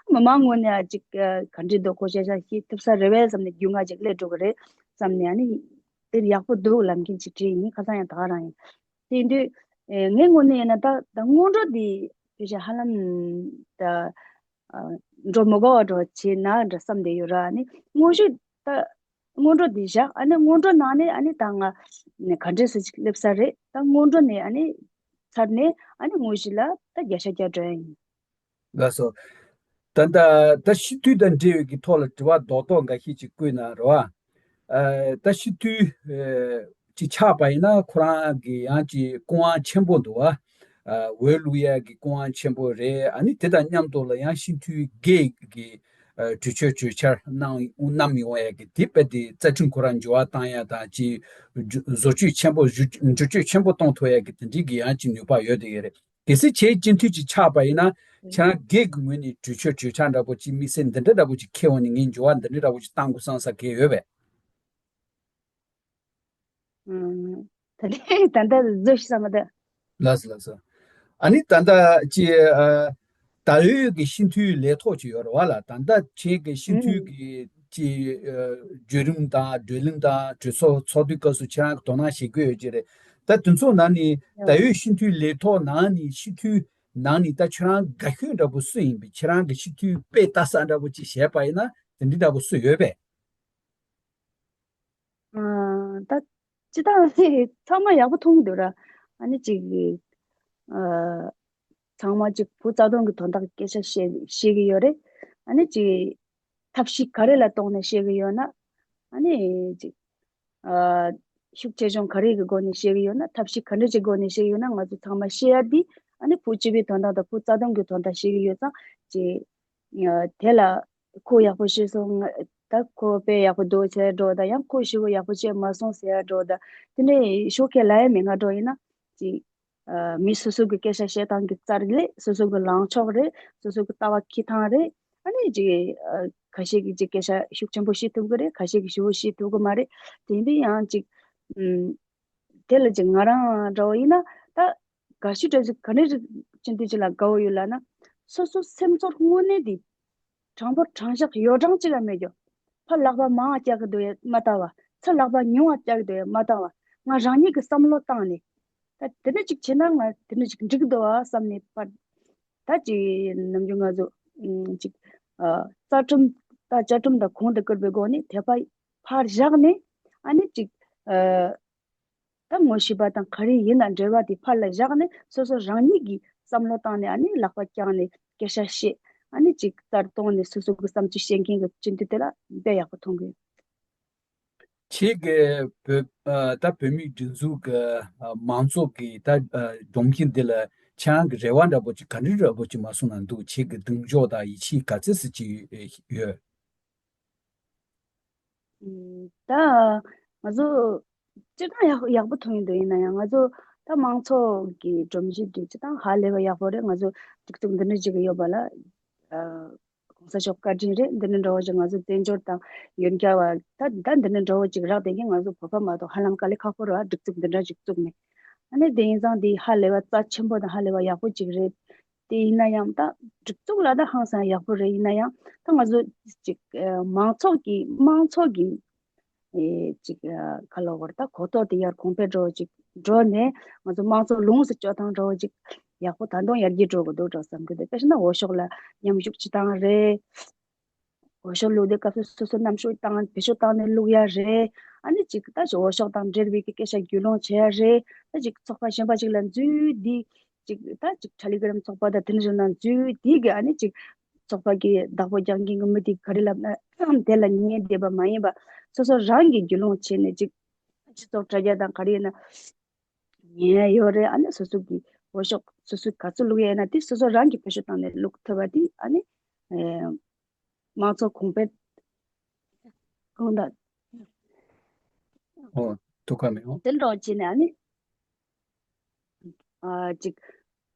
མི་མང་ངོས་ནས་ཨ་ཅིག་ག་འདྲི་འདུག་ཁོ་བཤད་ཤག་ཤེས་ཐུབ་ས་རེད་བས་བསམ་ནས་རྒྱུས་མངའ་ཅིག་སླེབས་འགྲོ་གི་རེད་བསམ་ནས་ཨ་ནི་དེར་ཡག་པོ་འདུག་ལབ་མཁན་ཅིག་བྲིས་ཡིན། ཁ་སང་ཡང་ད་ག་རང་ཡིན། དེ་དུས་ངའི་ངོས་ནས་ཡིན་ན་ད་ད་སྔོན་འགྲོ་འདི་ཕལ་ཆེར་ཧ་ལམ་ད་འགྲོ་མི་དགོས་པ་འགྲོ་བྱས་ན་འདྲ་བསམ་བསྡད་ཡོད་ར། ཨ་ནི་དངོས་གཞི་ད་སྔོན་འགྲོ་འདི་བཞག་ཨ་ནི་སྔོན་འགྲོ་ནང་ནས་ཨ་ནི་ད་ང་ག་འདྲས་སུ་ཅིག་སླེབས་ས་རེད། ད་སྔོན་འགྲོ་ནས་ཨ་ནི་ཚར་ནས་ཨ་ནི་དངོས་གཞི་ལ་ད་བརྒྱ་ཆ་བརྒྱ་འགྲོ་ཡ་ཡིན། ལགས་སོ། ད་ལྟ་ད་སྤྱི་འཐུས་དང་འབྲེལ་བའི་གི་ཐོག་ལ་དྲི་བ་རྡོག་རྡོག་འགའ་ཤས་ཅིག་བཀོད་ན་རེད་བ། ཨ་ད་སྤྱི་འཐུས་ཨ་ཅིག་ཆགས་པ་ཡིན་ན་ཁོ་རང་གི་ཡང་ཅིག་སྐུ་དབང་ཆེན་པོ་འདུག་བ། ཨ་འོས་བླུག་ཡ་གི་སྐུ་དབང་ཆེན་པོ་རེད། ཨ་ནི་དེ་དང་མཉམ་དུ་ལ་ཡང་སྤྱི་འཐུས་སྒེར་གྱི་ཨ་གྲོས་ཆོད་གྲོས་འཆར་གནང་གནང་མི་འོང་ཡ་གི་དེ་དཔེ་དེ་རྩ་ཁྲིམས་ཁོ་རང་འགྱུར་བ་བཏང་ཡ་དང་ཅིག་བཟོ་བཅོས་ཆེན་པོ་བཟོ་བཅོས་ཆེན་པོ་གཏོང་ཐུབ་ཡ་གི་དེ་འདྲའི་གི་ཡང་ཅིག་ནུས་པ་ཡོད་དེ་ཡོད་རེད། གལ་སྲིད་ཁྱེད་སྤྱི་འཐུས་ཅིག་ཆགས་པ་ཡིན་ན་ཁྱེད་རང་སྒེར་གྱི་ངོས་ནས་གྲོས་ཆོད་གྲོས་འཆར་འདྲ་པོ་ཅིག་དམིགས་བསལ་འདི་འདྲ་འདྲ་པོ་ཅིག་འཁྱེར་འོང་ནས་ངས་འགྱུར་བ་འདི་འདྲ་འདྲ་པོ་ཅིག་གཏང་དགོས་བསམ་ས་གལ་ཡོད་པས། ད་ལྟ་ད་ལྟ་བཟོ་ཤི་ས་མ་ད། ལགས་སོ་ལགས་སོ། ཨ་ནི་ད་ལྟ་ཅི་ཨ་ད་ཡོད་ཀྱི་སྤྱི་འཐུས་ལས་ཐོག་ཅིག་ཡོད་རེད་བ་ལ། ད་ལྟ་ཁྱེད་ཀྱི་སྤྱི་འཐུས་ཀྱི་ཅི་ཨ་བརྒྱུད་རིམ་དང་བགྲོ་གླེང་དང་གྲོས་ཚོགས་ཚོགས་དུས་སྐབས་སུ་ཁྱེད་རང་གི་དོ་སྣང་བྱེད་དགོས་ཡོད་ཀྱི་རེད། ད་དེ་ཚོ་ནང་ནས་ད་ཡོད་སྤྱི་འཐུས་ལས་ཐོག་ནང་ནས་སྤྱི་འཐུས་ནང་ནས་ད་ཁྱེད་རང་དགའ་ཤོས་འདྲ་པོ་སུ་ཡིན་པས། ཁྱེད་རང་གི་སྤྱི་འཐུས་དཔེ་ལྟ་ས་འདྲ་པོ་ཅིག་བྱས་པ་ཡིན་ན་དེ་འདྲི་འདྲ་པོ་སུ་ཡོད་པས། ཨ་ད་སྤྱི་བཏང་ཚང་མ་ཡག་པོ་མཐོང་གི་འདུག་ར། ཨ་ནི་ཅིག་ཨ་ཚང་མ་ཅིག་བུ་རྩ་དོན་གྱི་དོན་དག་སྐད་ཆ་བཤད་བཤད་ཀྱི་ཡོད་རེད། ཨ་ནི་ཅིག་ཐབས་ཤེས་ག་རེ་ལ་གཏོང་ནས་བཤད་ཀྱི་ཡོད་ན། ཨ་ནི་ཅིག་ཨ་ཤུགས་ཆེ་ཆུང་ག་རེ་གི་སྒོ་ནས་བཤད་ཀྱི་ཡོད་ན། ཐབས་ཤེས་ག་འདྲ་ཅིག་སྒོ་ནས་བཤད་ཀྱི་ཡོད་ན། ང་ཚོ་ཚང་མ་བཤད་ཡ་འདི་ཨ་ནི་བུ་སྤྱི་པའི་དོན་དག་དང་བུ་རྩ་དོན་གྱི་དོན་དག་བཤད་ཀྱི་ཡོད་ཙང་ཅིག་ཨ་དེ་ལ་ཁོ་ཡག་པོ་བཤད་སོང་། ད་ཁོ་དཔེ་ཡག་པོ་འདུག་ཟེར་འགྲོ་ད། ཡང་ཁོ་ཞེ་པོ་ཡག་པོ་བཤད་མ་སོང་ཟེར་འགྲོ་ད། དེ་འདྲའི་ཤོག་ཁ་ལ་ཡ་མི་ང་འགྲོ་ཡིན་ན་ཅིག་ཨ་མི་སོ་སོ་གི་སྐད་ཆ་བཤད་སྟངས་ཀྱི་རྩལ་ལས་སོ་སོ་གི་ལངས་ཕྱོགས་རེད། སོ་སོ་གི་ལྟ་བ་འཁྱེར་སྟངས་རེད། ཨ་ནི་ཅིག་ཨ་ཁ་ཤས་ཀྱིས་ཅིག་སྐད་ཆ་ཤུགས་ཆེན་པོ་བཤད་ཐུབ་གི་རེད། ཁ་ཤས་ཀྱིས་ཞེ་པོ་བཤད་ཐུབ་གི་མ་རེད། དེ་འདྲ་ཡང་ཅིག་ཨམ། དེ་ལ་ཅིག་ང་རང་འདྲ་བོ་ཡིན་ན་ད་དགའ་ཤོས་འདྲ་ཅིག་ག་ནས་རིག་ཅི་འདྲ་ཅིག་ལ་དགའ་བོ་ཡོད་ལབ་ན། སོ་སོ་སེམས་ཚོར་དངོས་གནས་དེ་དྲང་པོ་དྲང་བཞག་ཡོད་གྲངས་ཅིག་ལ་མེད་རྒྱུ། ཕར་ལག་པ་མང་བ་བཀྱག་གི་འདུག་ཡ་མ་ལྟ་བ། ཚུར་ལག་པ་ཉུང་བ་བཀྱག་གི་འདུག་ཡ་མ་ལྟ་བ། ང་རང་ཉིད་ཀྱི་བསམ་བློ་བཏང་ནས་ད་དེ་འདྲ་ཅིག་བྱས་ན་ང་དེ་འདྲ་ཅིག་འགྲིག་གི་འདུག་བ་བསམ་ནས་ཕར། ད་ཅིག་ནམ་རྒྱུན་ང་ཚོ་ཨམ་ཅིག་ཨ་རྩ་ཁྲིམས་ད་བཅའ་ཁྲིམས་དང་གོང་དུ་བཀུར་བའི་སྒོ་ནས་དད་པ་ཕར་བཞག་ནས་ཨ་ནི་ཅིག་ཨ་ད་ངོ་ཤེས་པ་དང་ག་རེ་ཡིན་ན་འབྲེལ་བ་དེ་ཕར་ལ་བཞག་ནས་སོ་སོ་རང་ཉིད་ཀྱིས་བསམ་བློ་བཏང་ནས་ཨ་ནི་ལག་པ་བཀྱག་ནས་སྐད་ཆ་བཤད། ཨ་ནི་ཅིག་རྩར་གཏོང་ནས་སོ་སོ་གི་བསམ་ཚུལ་བཤད་མཁན་གྱི་སྤྱི་འཐུས་དེ་ལ་དཔེ་ཡག་པོ་མཐོང་གི་ཡོད། ཁྱེད་ཀྱི་བོད་ཨ་ད་བོད་མིའི་སྒྲིག་འཛུགས་ཀྱི་ཨ་མང་ཚོགས་ཀྱི་ད་ཨ་སྒྲོམ་གཞི་འདི་ལ་ཁྱེད་རང་གི་རེ་བ་འདྲ་པོ་ཅིག་ག་འདྲ་འདྲ་པོ་ཅིག་མ་གསུངས་ན་འདུག་ཁྱེད་ཀྱི་གདེང་འཇོག་དང་ཡིད་ཆེས་ག་ཚད་ཙམ་ཅིག་ཡོད། ད་ང་ཚོ་སྤྱིར་བཏང་ཡག་ཡག་པོ་མཐོང་ཡོང་དུས་ཡིན་ན་ཡང་ང་ཚོ་ད་མང་ཚོགས་ཀྱི་སྒྲོམ་གཞི་འདི་སྤྱིར་བཏང་ཧ་ལས་པ་ཡག་པོ་རེད། ང་ཚོ་སྒྲིག་འཛུགས་འདི་འདྲ་ཅིག་ཡོད་པ་ལ་ཨ་ ༸གོང་ས་མཆོག་བཀའ་དྲིན་རེད། འདི་འདྲ་འདྲ་བོ་ཅིག་ང་ཚོ་བཙན་བྱོལ་དང་ཡོན་གྱར་བ་ད་ད་འདི་འདྲ་འདྲ་བོ་ཅིག་རག་བསྡད་མཁན་ང་ཚོ་བོད་པ་མ་གཏོགས་ཧ་ལམ་དཀའ་ལས་ཁག་པོ་རེད་བ། སྒྲིག་འཛུགས་འདི་འདྲ་ཅིག་བཙུགས་ནས། ཨ་ནི་དེ་ཡིན་ཙང་འདི་ཧ་ལས་པ་རྩ་ཆེན་པོ་དང་ཧ་ལས་པ་ཡག་པོ་ཅིག་རེད། དེ་ཡིན་ན་ཡང་ད་སྒྲིག་འཛུགས་ལ་ད་ཧང་སང་ཡག་པོ་རེད། ཡིན་ན་ཡང་ད་ང་ཚོ་ཅིག་ཨ་མང་ཚོགས་ཀྱི་མང་ཚོགས་ཀྱི་ཨེ་ཅིག་ཨ་ག་ལབ་དགོས་རེད། ད་གོ་རྟོགས་དེ་ཡར་གོང་འཕེལ་འགྲོ་བ་ཅིག་འགྲོ་ནས་ང་ཚོ་དམངས་གཙོ་ལོངས་སུ་སྤྱོད་སྟངས་འགྲོ་བ་ཅིག་ཡག་པོ་ད་དུང་ཡར་རྒྱས་འགྲོ་དགོས་འདུག་འགྲོ་བསམ་གི་འདུག་དཔེ་བཞག་ན་འོས་ཤོག་ལ་མཉམ་ཞུགས་བྱེད་སྟངས་རེད། འོས་ཤོག་བླུག་དུས་སྐབས་སུ་སོ་སོ་མཉམ་ཞུགས་བཏང་བེད་སྤྱོད་བཏང་ནས་བླུག་ཡ་རེད། ཨ་ནི་ཅིག་ད་ཅིག་འོས་ཤོག་དང་འབྲེལ་བའི་གི་སྐད་ཆ་རྒྱུས་ལོན་བྱེད་ཡ་རེད། ད་ཅིག་ཚོགས་པ་གཞན་པ་ཅིག་ལ་འཛུལ་དུས་ཅིག་ད་ཅིག་ཊེ་ལི་གྷི་རམ་ཚོགས་པ་དང་དེ་འདྲ་ཞིག་ནང་འཛུལ་དུས་གི་ཨ་ནི་ཅིག་ཚོགས་པ་གི་བདག་པོ་རྒྱག་མཁན་གྱི་མི་དེ་ག་རེ་ལབ་ན་དེ་ལ་ཉན་བསྡད་པ་མ་ཡིན་པ་སོ་སོ་རང་གིས་རྒྱུས་ལོན་བྱས་ནས་ཅིག་སྤྱི་ཚོགས་དྲ་རྒྱ་དང་ག་རེ་ཡིན་ན་ཉན་ཡོད་རེད། ཨ་ནི་སོ་སོ་གི་འོས་ཤོག་སོ་སོས་ག་ཚོད་བླུག་ཡ་ཡིན་ན་དེ་སོ་སོ་རང་གིས་བེད་སྤྱོད་བཏང་ནས་བླུག་ཐུབ་པ་དེ་ཨ་ནི་ཨེ་དམངས་གཙོ་གོང་འཕེལ་གང་དང་ཨོ། ཐུགས་ཁ་མེད་ཨོ། དེ་འདྲ་བྱས་ནས་ཨ་ནི་ཨ་ཅིག་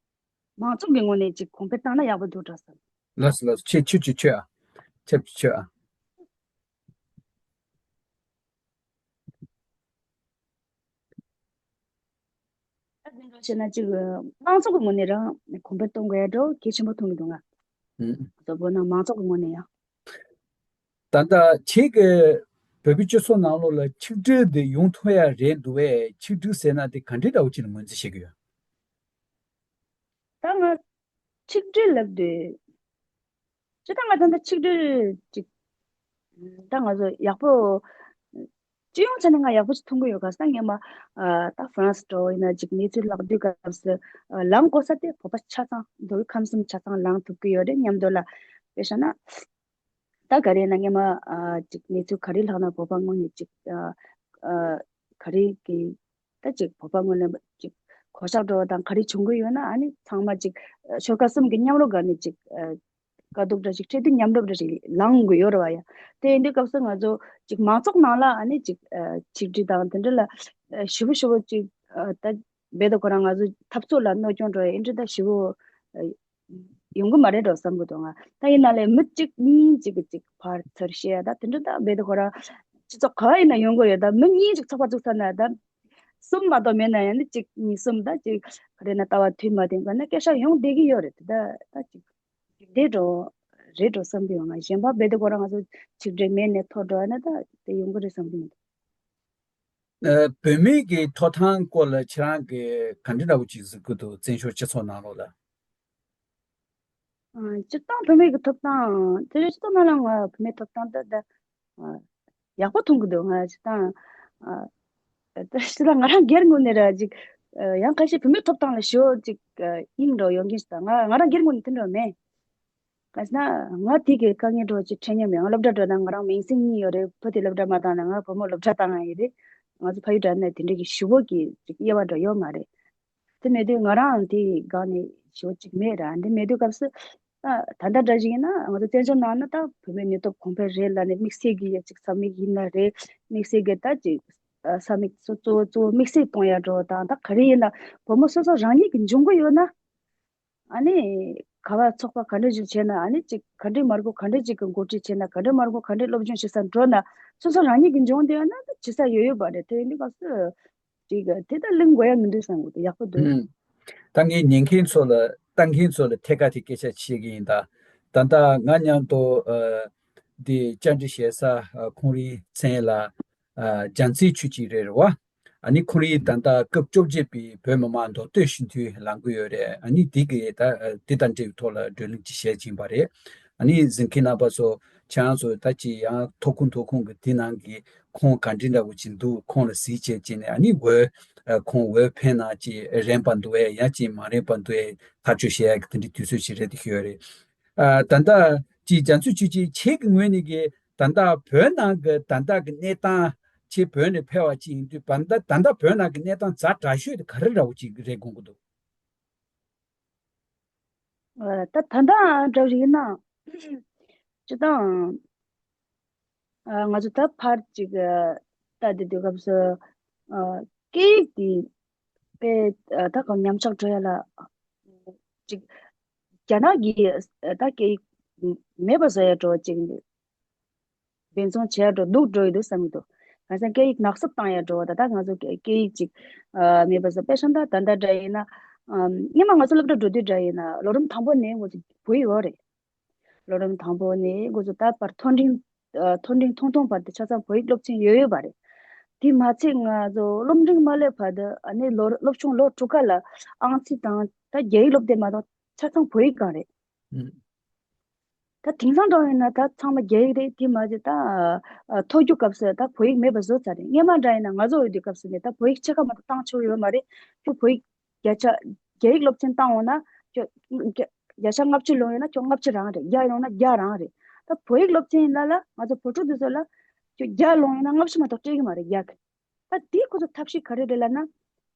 མང་ཚོགས་ཀྱི་ངོས་ནས་ཅིག་གོང་འཕེལ་བཏང་ན་ཡག་པོ་འདུག་འདྲ་བསམ། ལགས་སོ་ལགས་སོ། ཆེ་ཆུ་ཆུ་ཆུ་ཨ། ཆབ་ཆུ་ཆུ་ཨ། ད་དེ་འདྲ་བྱས་ན་ཅིག་མང་ཚོགས་ཀྱི་ངོས་ནས་རང་གོང་འཕེལ་གཏོང་དགོས་ཡ་འགྲོ་གལ་ཆེན་པོ་མཐོང་གི་འདུག་ང་། ཨུམ། གཙོ་བོ་ན་མང་ཚོགས་ཀྱི་ངོས་ནས་ཡང་། ད་ལྟ་ཁྱེད་ཀྱི་བོད་པའི་སྤྱི་ཚོགས་ནང་ལོགས་ལ་ཆིག་སྒྲིལ་འདི་ཡོང་ཐུབ་ཡ་རེད་འདུག་བས། ཆིག་སྒྲིལ་ཟེར་ན་དེ་ག་འདྲའི་འདྲ་བོ་ཅིག་ལ་ངོས་འཛིན་བྱེད་ཀྱི་ཡོད། ད་ང་ཆིག་སྒྲིལ་ལབ་དུས་སྤྱིར་བཏང་ང་ད་ལྟ་ཆིག་སྒྲིལ་ཅིག་ད་ང་ཚོ་ཡག་པོ་སྤྱི་ཡོངས་ཆ་ནས་ང་ཡག་པོ་ཞིག་མཐོང་གི་ཡོད། ག་ས་སྔོན་མ་ཨ་ད་ཧྥ་རན་སི་འགྲོ་ཡིན་ན་ཅིག་གནས་ཚུལ་ལབ་དུས་སྐབས་སུ་ཨ་ལངས་དགོས་ས་དེ་བོད་པ་ཆ་ཚང་མདོ་དབུས་ཁམས་གསུམ་ཆ་ཚང་ལངས་ཐུབ་ཀྱི་ཡོད་རེད་སྙམ་འདོད་ལ། དཔེ་བཞག་ན་ད་ག་རེ་ཡིན་ན་སྔོན་མ་ཨ་ཅིག་གནས་ཚུལ་ག་རེ་ལྷག་ན་བོད་པ་ངོས་ནས་ཅིག་ཨ་ཨ་ག་རེ་གི་ད་ཅིག་བོད་པ་ངོས་ནས་ཅིག་གོད་ཆག་འགྲོ་བ་དང་ག་རེ་བྱུང་གི་ཡོད་ན་ཨ་ནི་ཚང་མ་ཅིག་ཨ་ཆོལ་ཁ་གསུམ་གྱི་མཉམ་རུབ་སྒང་ནས་ཅིག་ཨ་དཀའ་སྡུག་འདྲ་ཞིག་འཕྲད་དུས་མཉམ་རུབ་འདྲ་ཞིག་ལངས་དགོས་ཡོད་རེད་བ་ཡ། དེ་ཡིན་དུས་སྐབས་སུ་ང་ཚོ་ཅིག་མང་ཚོགས་ནང་ལ་ཨ་ནི་ཅིག་ཨ་ཆིག་སྒྲིལ་དང་དེ་འདྲ་ལ་ཨ་ཞེ་པོ་ཞེ་པོ་ཅིག་ཨ་ད་རྦད་དེ་ཁོ་རང་ང་ཚོ་འཐབ་རྩོད་ལ་གནོད་སྐྱོན་འགྲོ་ཡ་ཨེ་འདྲ་ད་ཞེ་པོ་ཨ་ཡོང་གི་མ་རེད་འགྲོ་བསམ་གི་འདུག་ང་ད་ཡིན་ན་ལས་མི་གཅིག་གཉིས་གཅིག་གི་གཅིག་ཕར་ཚུར་བཤད་ཡ་ད་དེ་འདྲ་ད་རྦད་དེ་ཁོ་རང་སྤྱི་ཚོགས་ག་བ་ཡིན་ན་ཡོང་གི་ཡོད། ད་མི་གཉིས་གཅིག་ཚོགས་པ་བཙུགས་ཚར་ན་ད་གསུམ་མ་གཏོགས་མེད་ན་ཡང་ནི་གཅིག་གཉིས་གསུམ་ད་གཅིག་ག་རེ་ན་ལྟ་བ་མཐུན་མ་མཐུན་ག་ན་སྐད་ཆ་ཡོང་བསྡད་ཀྱི་ཡོད་རེད། དེ་ད་ད་གཅིག་བསྡད་འགྲོ་རེད་འགྲོ་བསམ་གྱི་ཡོད། ང་གཞན་པ་རྦད་དེ་ཁོ་རང་ང་ཚོ་ཆིག་སྒྲིལ་མེད་ནས་འཐོར་འགྲོ་ཡ་ན་ད་དེ་ཡོང་གི་རེད་བསམ་གྱི་མི་འདུག་ཨ། བུད་མེད་ཀྱི་ཐོབ་ཐང་སྐོར་ལ་ཁྱེད་རང་གིས་ག་འདྲ་འདྲ་བོ་ཅིག་གཟིགས་ཀྱི་འདུག་བཙན་བྱོལ་སྤྱི་ཚོགས་ནང་ལོགས་ལ། ཨ། སྤྱིར་བཏང་བུད་མེད་ཀྱི་ཐོབ་ཐང་དེ་རིང་སྤྱིར་བཏང་ནང་ལ་ང་བུད་མེད་ཐོབ་ཐང་ད་ད་ཨ་ཡག་པོ་མཐོང་གི་འདུག་ང་སྤྱིར་བཏང་ཨ་ད་སྤྱིར་བཏང་ང་རང་སྒེར་ངོས་ནས་ར་ཅིག་ཨ་ཡང་ཁ་ཤས་བུད་མེད་ཐོབ་ཐང་ལ་ཞེ་པོ་ཅིག་ཨ་དབྱིངས་འགྲོ་ཡོང་གིན་ཞིག་ད་ང་ང་རང་སྒེར་ངོས་ནས་དེ་འདྲ་མེད། ག་ཟེར་ན་ང་དེ་གི་དཀའ་ངལ་འདྲ་བོ་ཅིག་འཕྲད་མྱོང་མེད། ང་སློབ་གྲྭ་འགྲོ་ན་ང་རང་མིང་སྲིང་གཉིས་ཡོད་རེད། བུ་དེ་སློབ་གྲྭ་མ་བཏང་ན་ང་བུ་མོ་སློབ་གྲྭ་བཏང་ཡ་ཡིན་རེད། ང་ཚོ་ཕ་ཡུལ་འདྲ་ན་དེ་འདྲ་གི་ཞེ་པོ་གི་ཅིག་དབྱེ་བ་འདྲ་ཡོད་མ་རེད། དེ་མེད་དུས་ང་རང་དེ་སྒང་ནས་ཞེ་པོ་ཅིག་མེད་ར། འདི་མེད་དུས་སྐབས་སུ་ཨ་ད་ལྟ་འདྲ་ཞིག་ཡིན་ན་ང་ཚོ་བཙན་བྱོལ་ནང་ན་ད་བུད་མེད་ནུས་སྟོབས་གོང་འཕེལ་རེད་ལབ་ནས་དམིགས་བསལ་གྱི་ཡ་ཅིག་ས་མིག་ཡིན་ན་རེད། དམིགས་བསལ་གྱི་ད་ཅིག་ཨ་ས་མིག་གཙོ་གཙོ་བོ་གཙོ་བོ་དམིགས་བསལ་གཏོང་ཡ་འགྲོ་དང་ད་ག་རེ་ཡིན་ན་བུ་མོ་སོ་སོ་རང་ཉིད་ཀྱི་འབྱུང་གི་ཡོད་ན། ཨ་ནི་ག་བ་ཚོགས་པ་ག་འདྲ་ཞིག་བྱས་ན་ཨ་ནི་ཅིག་ག་འདྲའི་མ་དགོས་ག་འདྲའི་ཅིག་གི་འགོ་ཁྲིད་བྱས་ན་ག་འདྲའི་མ་དགོས་ག་འདྲའི་སློབ་སྦྱོང་བྱེད་ས་འགྲོ་ན་སོ་སོ་རང་ཉིད་ཀྱི་འབྱུང་དེ་ཡོད་ན་ད་བྱེད་ས་ཡོད་ཡོད་པ་རེད། དེ་ཡིན་དུས་སྐབས་སུ་ཅིག་དེ་ལྟར་གླེང་དགོས་ཡ་མི་འདུག་བསམ་གི་འདུག་ཡག་པོ་འདུག་ཨུམ། ད་ངས་ཉན་མཁན་ཚོ་ལ་ལྟ་མཁན་ཚོ་ལ་ཐད་ཀར་དེ་སྐད་ཆ་བཤད་ཀྱི་ཡིན། ད་ད་ལྟ་ང་མཉམ་དུ་ཨ་འདི་བཅར་འདྲི་བྱེད་ས་ཨ་ཁོང་རའི་མཚན་ལ་ཨ་རྒྱལ་མཚན་ཆོས་སྐྱིད་རེད་རེད་བ། ཨ་ནི་ཁོང་རའི་ད་ལྟ་སྐབས་བཅོ་བརྒྱད་པའི་བོད་མི་མང་མདོ་སྟོད་སྤྱི་འཐུས་ལངས་ཀྱི་ཡོད་རེད། ཨ་ནི་འདི་གི་ད་འདི་དང་འབྲེལ་བའི་ཐོག་ལ་བགྲོ་གླེང་ཅིག་བྱེད་ཀྱི་ཡིན་པ་རེད། ཨ་ནི་གཟིགས་མཁན་རྣམ་པ་ཚོ་ཁྱེད་རང་ཚོ་ད་ཅི་ཡང་ཐོ་ཁུངས་ཐོ་ཁུངས་ཀྱི་འདི་ནང་གི་ཁོང་ག་འདྲི་འདྲ་བོ་ཅིག་འདུག་ཁོང་ལ་གཟིགས་བྱས་ཅིག་ནས་ཨ་ནི་འོས་ཁོང་འོས་འཕེན་ན་ཅིག་རན་པ་འདུག་ཨེ་ཡང་ཅིག་མ་རན་པ་འདུག་ཨེ་ཐག་གཅོད་བྱེད་ཡ་གི་དེ་འདྲའི་དུས་ཚོད་ཅིག་རེད་དེ་ཤོད་རེད། ཨ་ད་ལྟ་ཅིག་རྒྱ་མཚོ་ཆོས་སྐྱིད་ཁྱེད་ཀྱི་ངོས་ནས་ཀྱི་ད་ལྟ་བོད་ནང་གི་ད་ལྟ་གི་གནས་སྟངས་ཁྱེད་བོད་ནས་ཕེབས་པ་ཅིག་ཡིན་དུས་ད་ལྟ་ད་ལྟ་བོད་ནང་གི་གནས་སྟངས་ཛ་དྲག་ཤོས་དེ་ག་རེ་འདྲ་བོ་ཅིག་རེད་དགོངས་ཀྱི་འདུག་ཨ་ད་ད་ལྟ་འདྲ་བོ་ཞིག་ཡིན་ན་སྤྱིར་བཏང་ཨ་ང་ཚོ་ད་ཕར་ཅིག་ཨ་ལྟ་བསྡད་དུས་སྐབས་སུ་ཨ་སྐད་ཡིག་དེ་དཔེ་ཨ་ད་གང་ཉམས་ཆག་འགྲོ་ཡ་ལ་ཅིག་རྒྱ་ནག་གི་ཨ་ད་སྐད་ཡིག་ མེད་པ་བཟོ་ཡ་འགྲོ་ཅིག་འབད་བརྩོན་བྱེད་ཡ་འགྲོ་སྡུག་འགྲོ་ཡི་འདུག་བསམ་གྱི་འདུག་གང་ཟེར་སྐད་ཡིག་ནག་སུབ་བཏང་ཡ་འགྲོ་བ་ད་ལྟ་ང་ཚོ་སྐད་སྐད་ཡིག་ཅིག་ཨ་མེད་པ་བཟོ་དཔེ་བཞག་ན་ད་ལྟ་འདྲ་ཡིན་ན་ཨམ་སྔོན་མ་ང་ཚོ་སློབ་གྲྭ་འགྲོ་དུས་འདྲ་ཡིན་ན་ལོ་རིམ་དང་པོ་ནས་ང་ཚོ་བོད་ཡིག་ཡོད་རེད། ལོ་རིམ་དང་པོ་ནས་འགོ་ཚུགས་ད་བར་མཐོ་འབྲིང་ཨ་མཐོ་འབྲིང་ཐུང་ཐུང་བར་དུ་ཆ་ཚང་བོད་ཡིག་སློབ་ཚན་ཡོད་ཡོད་པ་རེད། དེ་མ་ཚད་ང་ཚོ་སློབ་འབྲིང་མ་སླེབས་བར་དུ་ཨ་ནི་ལོ་སློབ་ཆུང་ལོ་དྲུག་ཀ་ལ་ཨང་རྩིས་དང་ད་རྒྱ་ཡིག་སློབ་དེབ་མ་གཏོགས་ཆ་ཚང་བོད་ཡིག་སྒང་རེད། ཨུམ། ད་དེང་སང་འདྲ་ཡིན་ན་ད་ཚང་མ་རྒྱ་ཡིག་རེད། དེ་མ་ཚད་ད་ཨ་མཐོ་རྒྱུགས་སྐབས་སུ་ད་བོད་ཡིག་མེད་པ་བཟོས་ཚར་རེད། སྔོན་མ་འདྲ་ཡིན་ན་ང་ཚོ་འོས་བསྡུའི་སྐབས་སུ་ནས་ད་བོད་ཡིག་ཕྱེད་ཀ་མ་གཏོགས་བཏང་ཆོག་ཡོད་མ་རེད། ཁྱོད་བོད་ཡིག་བརྒྱ་ཆ་རྒྱ་ཡིག་སློབ་ཚན་བཏང་འོང་ན་ཁྱོད་བརྒྱ་བརྒྱ་ཆ་ལྔ་བཅུ་ལོན་ཡོད་ན་ཁྱོད་ལྔ་བཅུ་རང་རེད། བརྒྱ་ཡོང་ན་བརྒྱ་རང་རེད། ད་བོད་ཡིག་སློབ་ཚན་ཡིན་ན་ལ་ང་ཚོ་བོད་ཕྲུག་དེ་ཚོ་ལ་ཁྱོད་བརྒྱ་ལོན་ཡོད་ན་ལྔ་བཅུ་མ་གཏོགས་སྤྲད་གི་མ་རེད་རྒྱ་གི། ད་དེའི་ཁོ་ཚོ་ཐབས་ཤེས་ག་རེ་རེད་ལབ་ན།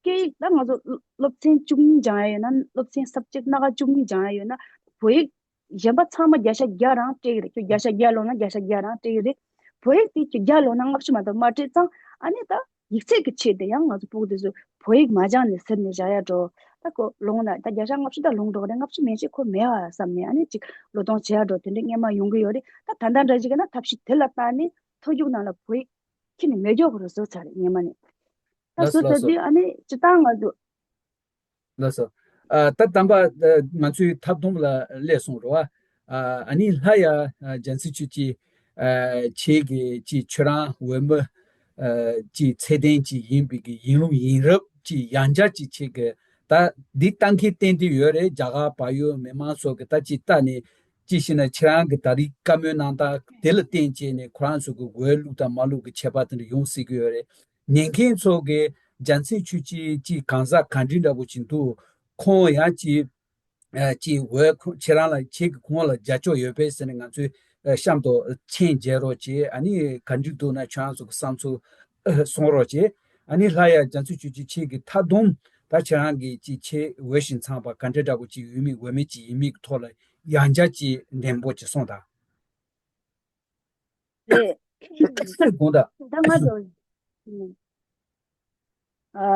སྐད་ཡིག་ད་ང་ཚོ་སློབ་ཚན་བཅུ་གཉིས་སྦྱང་ཡ་ཡོད་ན་སློབ་ཚན་སབ་ཇེག་སྣ་ཁ་བཅུ་གཉིས་སྦྱང་ཡ་ཡོད་ན་བོད་ཡིག་གཞན་པ་ཚང་མ་བརྒྱ་ཆ་བརྒྱ་རང་སྤྲད་ཀྱི་རེད། ཁྱོད་བརྒྱ་ཆ་བརྒྱ་ལོན་ན་བརྒྱ་ཆ་བརྒྱ་རང་སྤྲད་ཀྱི་རེད། བོད་ཡིག་དེ་ཁྱོད་བརྒྱ་ལོན་ན་ལྔ་བཅུ་མ་གཏོགས་མ་སྤྲད་ཙང་ཨ་ནི་ད་ཡིག་ཚད་ཀྱི་ཆེད་དུ་ཡང་ང་ཚོ་ཕྲུ་གུ་དེ་ཚོ་བོད་ཡིག་མ་སྦྱངས་ནས་ཟུར་ནས་བཞག་ཡ་འགྲོ། ད་ཁོ་ལོན་ན་ད་བརྒྱ་ཆ་ལྔ་བཅུ་ད་ལོན་འགྲོ་གི་རེད། ལྔ་བཅུ་མེད་ཅེས་ཁོ་མེད་བ་བསམ་ནས་ཨ་ནི་ཅིག་བློས་གཏོང་བྱེད་ཡ་འགྲོ་དེ་འདྲ་སྔོན་མ་ཡོང་གི་ཡོད་རེད། ད་ད་ལྟ་འདྲ་ཅིག་ཡིན་ན་ཐབས་ཤེས་དེ་ལ་བརྟེན་ནས་མཐོ་རྒྱུགས་ནང་ལ་བོད་ཡིག་ཁྱི་ནི་མེ་སྒྱོགས་ཁོ་རང་བཟོ་ཚར་རེད་སྔོན་མ་ནས། ད་ལགས་སོ་བཟོ་ཚར་ལགས་སོ། དུས་ཨ་ནི་སྤྱི་བཏང་ང་ཚོ། ལགས་སོ། ཨ་ད་དམ་པ་ཨ་ང་ཚོའི་ཐབས་སྡོམ་ལ་སླེབས་སོང་རེད་བ། ཨ་ཨ་ནི་ལྷ་ཡ་ཨ་རྒྱལ་མཚན་ཆོས་ཀྱི་ཨ་ཁྱེད་ཀྱི་ཅི་ཁྱོད་རང་འོས་མི་ཨ་ཅི་ཚད་ལྡན་ཅིག་ཡིན་པའི་གི་ཡིན་ལུགས་ཡིན་རབས་ཅིག་ཡང་བསྐྱར་ཅིག་ཁྱེད་ཀྱི་ད་འདི་ལྟ་མཁན་ཏན་ཏན་ཡོད་རེད། རྒྱ་གར་བལ་ཡུལ་མི་མང་ཚོ་གི་ད་ཅིག་ལྟ་ནས། ཅི་ཞེ་ན་ཁྱེད་རང་གི་ད་རེས་བཀའ་མོལ་གནང་སྟངས་དེ་ལ་བརྟེན་བྱས་ནས་ཁོ་རང་ཚོ་གི་འོས་བླུག་དང་མ་བླུག་གི་ཁྱད་པར་དེ་འདྲ་ཡོང་སྲིད་ཀྱི་ཡོད་རེད། ཉན་མཁན་ཚོ་གི་རྒྱལ་མཚན་ཆོས་སྐྱིད་ཀྱི་གང་ཟག་ག་འདྲ་འདྲ་པོ་ཅིག་འདུག་ཁོང་ཡང་ཅི་ཨ་ཅི་འོས་ཁོ་ཁྱེད་རང་ལ་ཁྱེད་ཀྱི་ཁོང་ལ་རྒྱབ་སྐྱོར་ཡོད་པས་ཟེར་ནས་ང་ཚོས་ཨ་གཤམ་དུ་མཆན་རྒྱག་རོགས་བྱེད། ཨ་ནི་ག་འདྲ་འདུག་ན་ཁྱེད་རང་ཚོ་གི་བསམ་ཚུལ་ཨ་གསུང་རོགས་བྱེད། ཨ་ནི་ལྷ་ཡ་རྒྱལ་མཚན་ཆོས་སྐྱིད་ཁྱེད་ཀྱི་ཐབས་སྡོམ་ད་ཁྱེད་རང་གི་ཅི་ཁྱེད་འོས་ཤིང་འཚམས་པ་ག་འདྲ་འདྲ་པོ་ཅིག་ཡོད་མེད་འོས་མེད་ཅིག་ཡིན་མིན་གྱི་ཐོག་ལ་ཡང་བསྐྱར་ཅིག་ནན་པོ་ཅིག་གསུངས་དང་། རེད། དགོངས་དག་ད་ང་ཚོ་ཨ་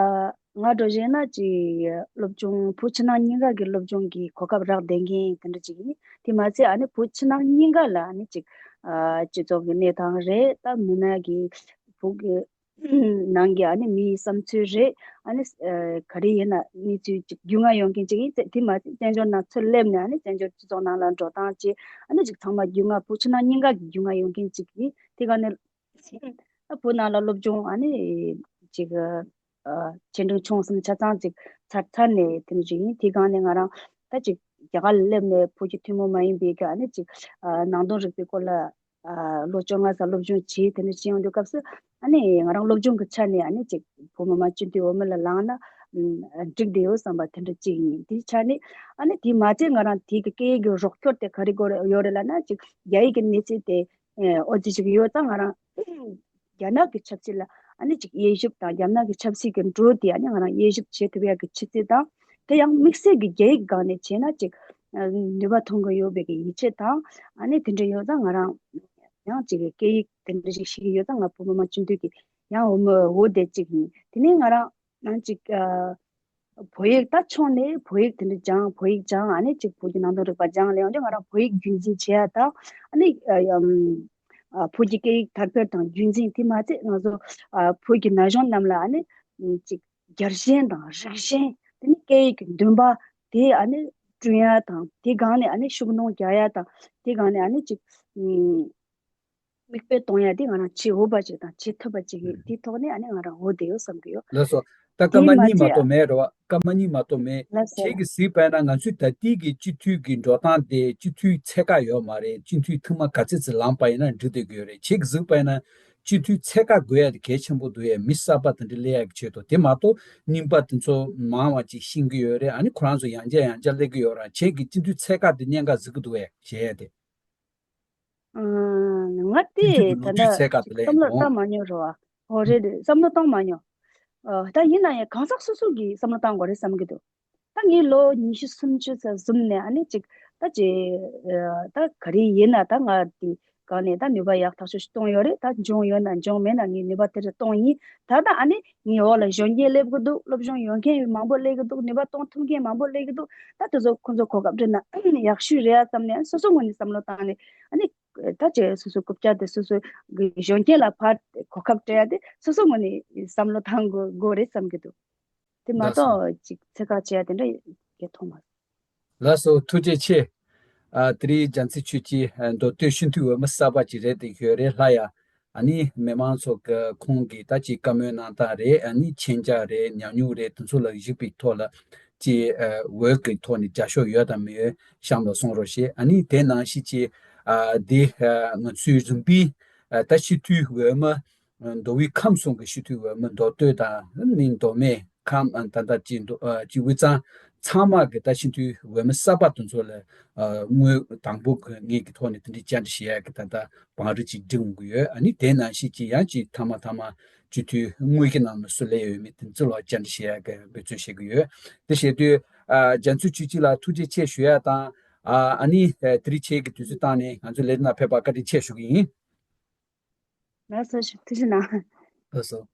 ང་འགྲོ་བཞིན་ན་ཅིག་སློབ་སྦྱོང་བོད་ཕྱི་ནང་གཉིས་ཀ་གི་སློབ་སྦྱོང་གི་གོ་སྐབས་རག་བསྡད་མཁན་དེ་འདྲ་ཅིག་ཡིན། དེ་མ་ཚད་ཨ་ནི་བོད་ཕྱི་ནང་གཉིས་ཀ་ལ་ཨ་ནི་ཅིག་ཨ་སྤྱི་ཚོགས་ཀྱི་གནས་སྟངས་རེད། ད་མི་སྣ་གི་བོད་ཀྱི་ནང་གི་ཨ་ནི་མིའི་བསམ་ཚུལ་རེད། ཨ་ནི་ཨ་ག་རེ་ཡིན་ན་གནས་ཚུལ་ཅིག་རྒྱུས་མངའ་ཡོང་མཁན་ཅིག་ཡིན། དེ་མ་ཚད་བཙན་བྱོལ་ནང་ཚུར་སླེབས་ནས་ཨ་ནི་བཙན་བྱོལ་སྤྱི་ཚོགས་ནང་ལ་འགྲོ་སྟངས་ཅིག་ཨ་ནི་ཅིག་ཚང་མ་རྒྱུས་མངའ་བོད་ཕྱི་ནང་གཉིས་ཀ་གི་རྒྱུས་མངའ་ཡོང་མཁན་ཅིག་ཡིན། དེ་ག་ནས་ད་བོད་ནང་ལ་སློབ་སྦྱོང་ཨ་ནི་ཅིག་ཨ་ཆེ་འབྲིང་ཆུང་གསུམ་ཆ་ཚང་ཅིག་ཚར་ཚར་ནས་དེ་འདྲ་ཅིག་ཡིན། དེ་ག་ནས་ང་རང་ད་ཅིག་རྒྱ་གར་ལ་སླེབས་ནས་བོད་ཀྱི་ཐུན་མོང་མ་ཡིན་པའི་གི་ཨ་ནི་ཅིག་ཨ་ནང་དོན་རིག་པའི་སྐོར་ལ་ཨ་ལོ་བཅོ་ལྔ་ཙམ་སློབ་སྦྱོང་བྱས། དེ་ནས་ཕྱིན་ཡོང་དུས་སྐབས་སུ་ཨ་ནི་ང་རང་སློབ་སྦྱོང་གི་ཆ་ནས་ཨ་ནི་ཅིག་བོད་མི་མང་སྤྱི་འཐུས་འོས་མི་ལ་ལངས་ན་ཨ་འགྲིག་བསྡད་ཡོད་བསམ་པ་དེ་འདྲ་ཅིག་ཡིན། དེའི་ཆ་ནས་ཨ་ནི་དེ་མ་ཚད་ང་རང་དེ་གི་སྐད་ཡིག་གི་རོགས་སྐྱོར་དེ་ག་རེ་དགོས་ཡོད་རེད་ལབ་ན་ཅིག་རྒྱ་ཡིག་གི་གནས་ཚུལ་དེ་ཨོ་ཙི་ཅིག་ཡོད་ཙང་ང་རང་རྒྱ་ནག་གི་ཆབ་སྲིད་ལ་ཨ་ནི་ཅིག་དབྱེ་ཞིབ་དང་རྒྱ་ནག་གི་ཆབ་སྲིད་ཀྱི་འགྲོ་དེ་ཨ་ནི་ང་རང་དབྱེ་ཞིབ་བྱེད་ཐུབ་ཡག་གི་ཆུ་ཚད་དང་དེ་ཡང་དམིགས་བསལ་གྱི་རྒྱ་ཡིག་སྒང་ནས་བྱས་ན་ཅིག་ནུས་པ་ཐོན་གྱི་ཡོད་པའི་གི་ཡིད་ཆེས་དང་ཨ་ནི་དེ་འདྲ་ཡོད་ཙང་ང་རང་ཡང་ཅིག་སྐད་ཡིག་དེ་འདྲ་ཞིག་ཤེས་ཀྱི་ཡོད་ཙང་ང་བོད་མི་མང་སྤྱི་འཐུས་ཀྱི་ཡང་འོས་མི་འོས་བསྡད་ཅིག་ཡིན། དེ་ནས་ང་རང་ཡང་ཅིག་ཨ་བོད་ཡིག་ད་ཆུང་ནས་བོད་ཡིག་དེ་འདྲ་སྦྱང་། བོད་ཡིག་སྦྱང་ཨ་ནི་ཅིག་བོད་ཀྱི་ནང་དོན་རིག་པ་སྦྱང་ལས་ཡོང་དུས་ང་རང་བོད་ཡིག་རྒྱུན་འཛིན་བྱེད་ཡ་དང་ཨ་ནི་ཨ་ཡམ་ཨ་བོད་ཀྱི་སྐད་ཡིག་དར་སྤེལ་དང་རྒྱུན་འཛིན་དེ་མ་ཚད་ང་ཚོ་ཨ་བོད་ཀྱི་ན་གཞོན་རྣམས་ལ་ཨ་ནི་ཅིག་རྒྱལ་ཞེན་དང་རིགས་ཞེན་དེ་ནི་སྐད་ཡིག་གི་འདུན་པ་དེ་ཨ་ནི་བསྐྲུན་ཡ་དང་དེ་སྒང་ནས་ཨ་ནི་ཤུགས་སྣོན་རྒྱག་ཡ་དང་དེ་སྒང་ནས་ཨ་ནི་ཅིག་ཨུམ། མིག་དཔེ་གཏོང་ཡ་དེ་ང་རང་བྱེད་འོས་པ་ཅིག་དང་བྱེད་ཐུབ་པ་ཅིག་ཡིན། དེའི་ཐོག་ནས་ཨ་ནི་ང་རང་འོས་བསྡད་ཡོད་བསམ་གྱི་ཡོད། ལགས་སོ། ད་སྐར་དེ་མ་མ་གཉིས་མ་ཚད་གཏོགས་མེད་རེད་བ། སྐར་མ་གཉིས་མ་གཏོགས་མེད། ལགས་སོ། ཁྱེད་ཀྱིས་གཟིགས་པ་ཡིན་ན་ང་ཚོའི་ད་ལྟའི་གི་སྤྱི་འཐུས་ཀྱི་འགྲོ་སྟངས་དེ་སྤྱི་འཐུས་ཚད་བཀག་ཡོད་མ་རེད། སྤྱི་འཐུས་ཐེངས་མ་ག་ཚོད་ཙམ་ལངས་པ་ཡིན་ན་འགྲིག་བསྡད་ཀྱི་ཡོད་རེད། ཁྱེད་ཀྱིས་གཟིགས་པ་ཡིན་ན་སྤྱི་འཐུས་ཚད་བཀག་དགོས་ཡ་དེ་གལ་ཆེན་པོ་འདུག་ཡ། མི་གསར་པ་དེ་འདྲ་སླེབས་ཡ་གི་ཆེད་དུ། དེ་མ་གཏོགས་རྙིང་པ་དེ་ཚོ་མང་བ་ཅིག་ཤེས་ཀྱི་ཡོད་རེད། ཨ་ནི་ཁོ་རང་ཚོ་ཡང་བསྐྱར་ཡང་བསྐྱར་སླེབས་ཀྱི་ཡོད་རེད། ཁྱེད་ཀྱིས་སྤྱི་འཐུས་ཚད་བཀག་དེ་གནད་འགག་གཟིགས་ཀྱི་འདུག་ཡ་བྱས་ཡ་དེ། ཨ། ང་དེ་སྤྱི་འཐུས་ཀྱི་ལོ་ད་རྒྱུས་ལྟ་ཚད་བཀག་དེ་ལས་བསམ་བློ་ཡོང་། བཏང་མ་མྱོང་རེད་བ། ཨོ་རེད་རེད། བསམ་བློ་བཏང་མ་མྱོང་། ཨ། ད་ཡིན་ན་ཡང་གང་ཟག་སོ་སོ་གིས་བསམ་བློ་བཏང་དགོས་རེད་བསམ་གྱི་འདུག་ད་ངས་ལོ་ཉི་ཤུ་སུམ་ཅུ་ཙམ་བཟུང་ནས་ཨ་ནི་ཅིག་ད་ཅིག་ཨ། ད་ག་རེ་ཡིན་ན་ད་ང་དེ་ སྒང་ནས་ད་ནུས་པ་ཡག་ཐག་ཆོད་ཞིག་གཏོང་ཡོད་རེད། ད་འབྱུང་ཡོད་ན་འབྱུང་མེད་ན་ངས་ནུས་པ་དེ་འདྲ་གཏོང་ཡིན། ད་ལྟ་ཨ་ནི་ངའི་འོག་ལ་གཞོན་སྐྱེས་སླེབས་ཀྱི་འདུག་སློབ་སྦྱོང་ཡོད་མཁན་མང་པོ་སླེབས་ཀྱི་འདུག་ནུས་པ་གཏོང་ཐུབ་མཁན་མང་པོ་སླེབས་ཀྱི་འདུག་ད་དེ་ཚོ་ཁོང་ཚོ་གོ་སྐབས་སྤྲད་ན་ཡག་ཤོས་རེད་ཨ་བསམ་ནས་སོ་སོ་ངོས་ནས་བསམ་བློ་བཏང་ནས་ཨ་ནི་ད་ཅེ་སོ་སོའི་རྐུབ་བཀྱག་དེ་སོ་སོའི་གཞོན་སྐྱེས་ལ་ཕར་གོ་སྐབས་སྤྲད་ཡ་དེ་སོ་སོ་ངོས་ནས་བསམ་བློ་བཏང་དགོས་དགོས་རེད་བསམ་གྱི་འདུག་དེ་མ་ལགས་སོ། གཏོགས་ཅིག་ཚད་བཀག་བྱེད་ཡ་དེ་འདྲ་གལ་མཐོང་མ་སོང་། ལགས་སོ། ཐུགས་རྗེ་ཆེ། ཨ། དེ་རིང་རྒྱ་མཚོ་ཆོས་སྐྱིད་མདོ་སྟོད་སྤྱི་འཐུས་འོས་མི་གསར་པ་ཅིག་རེད་དེ་ཡོད་རེད་ལྷ་ཡ། ཨ་ནི་མི་མང་ཚོ་གི་ཁོང་གི་ད་ཅིག་བཀའ་མོལ་གནང་སྟངས་རེད། ཨ་ནི་མཁྱེན་རྒྱ་རེད། ཉམས་མྱོང་རེད། དེ་ཚོ་ལ་གཞིགས་པའི་ཐོག་ལ་ཅིག་ཨ། འོས་ཀྱི་ཐོག་ནས་རྒྱབ་སྐྱོར་ཡོད་དང་མེད་གཤམ་ལ་གསུང་རོགས་ཞེས། ཨ་ནི་དེ་ནང་བཞིན་ཅིག་ཨ། འདི་ཨ། ང་ཚོའི་རིམ་པའི་ཨ། ད་སྤྱི་འཐུས་འོས་མི་མདོ་དབུས་ཁམས་གསུམ་གྱི་སྤྱི་འཐུས་འོས་མི་མདོ་སྟོད་དང་ནི་མདོ་སྨད་ཁམས་ཨ། ད་ལྟ་ཅིག་མདོ་ཨ། ཅིག་དབུས་གཙང་ཚང་མ་གི་ད་སྤྱི་འཐུས་འོས་མི་གསར་པ་དེ་ཚོ་ལ་ཨ། དངོས་དང་པོ་གི་ངེས་ཀྱི་ཐོག་ནས་དེ་འདྲའི་བཅར་འདྲི་བྱེད་ཡག་གི་ད་ལྟ་བང་རིམ་ཅིག་སྒྲིག་འོང་གི་ཡོད། ཨ་ནི་དེ་ནང་བཞིན་ཅིག་ཡང་ཅིག་མཐའ་མ་མཐའ་མ་སྤྱི་འཐུས་དངོས་ཀྱི་ནང་ནས་སུ་སླེབས་ཡོད་མེད་དེ་ཚོ་ལ་བཅར་འདྲི་བྱེད་ཡག་གི་འབད་བརྩོན་བྱེད་ཀྱི་ཡོད། དེ་བྱེད་དུས་ཨ། རྒྱ་མཚོ་ཆོས་སྐྱིད་ལ་ཐུགས་རྗེ་ཆེ་ཞུ་ཡག་དང་། ཨ། ཨ་ནི་ཨ། དེ་རིང་ཁྱེད་ཀྱི་དུས་ཚོད་བཏང་ནས་ང་ཚོ་ལས་རིམ་ནང་ཕེབས་པར་བཀའ་དྲིན་ཆེ་ཞུ་གི་ཡིན། ལགས་སོ། ཐུགས་རྗེ་གནང་། ལགས་སོ།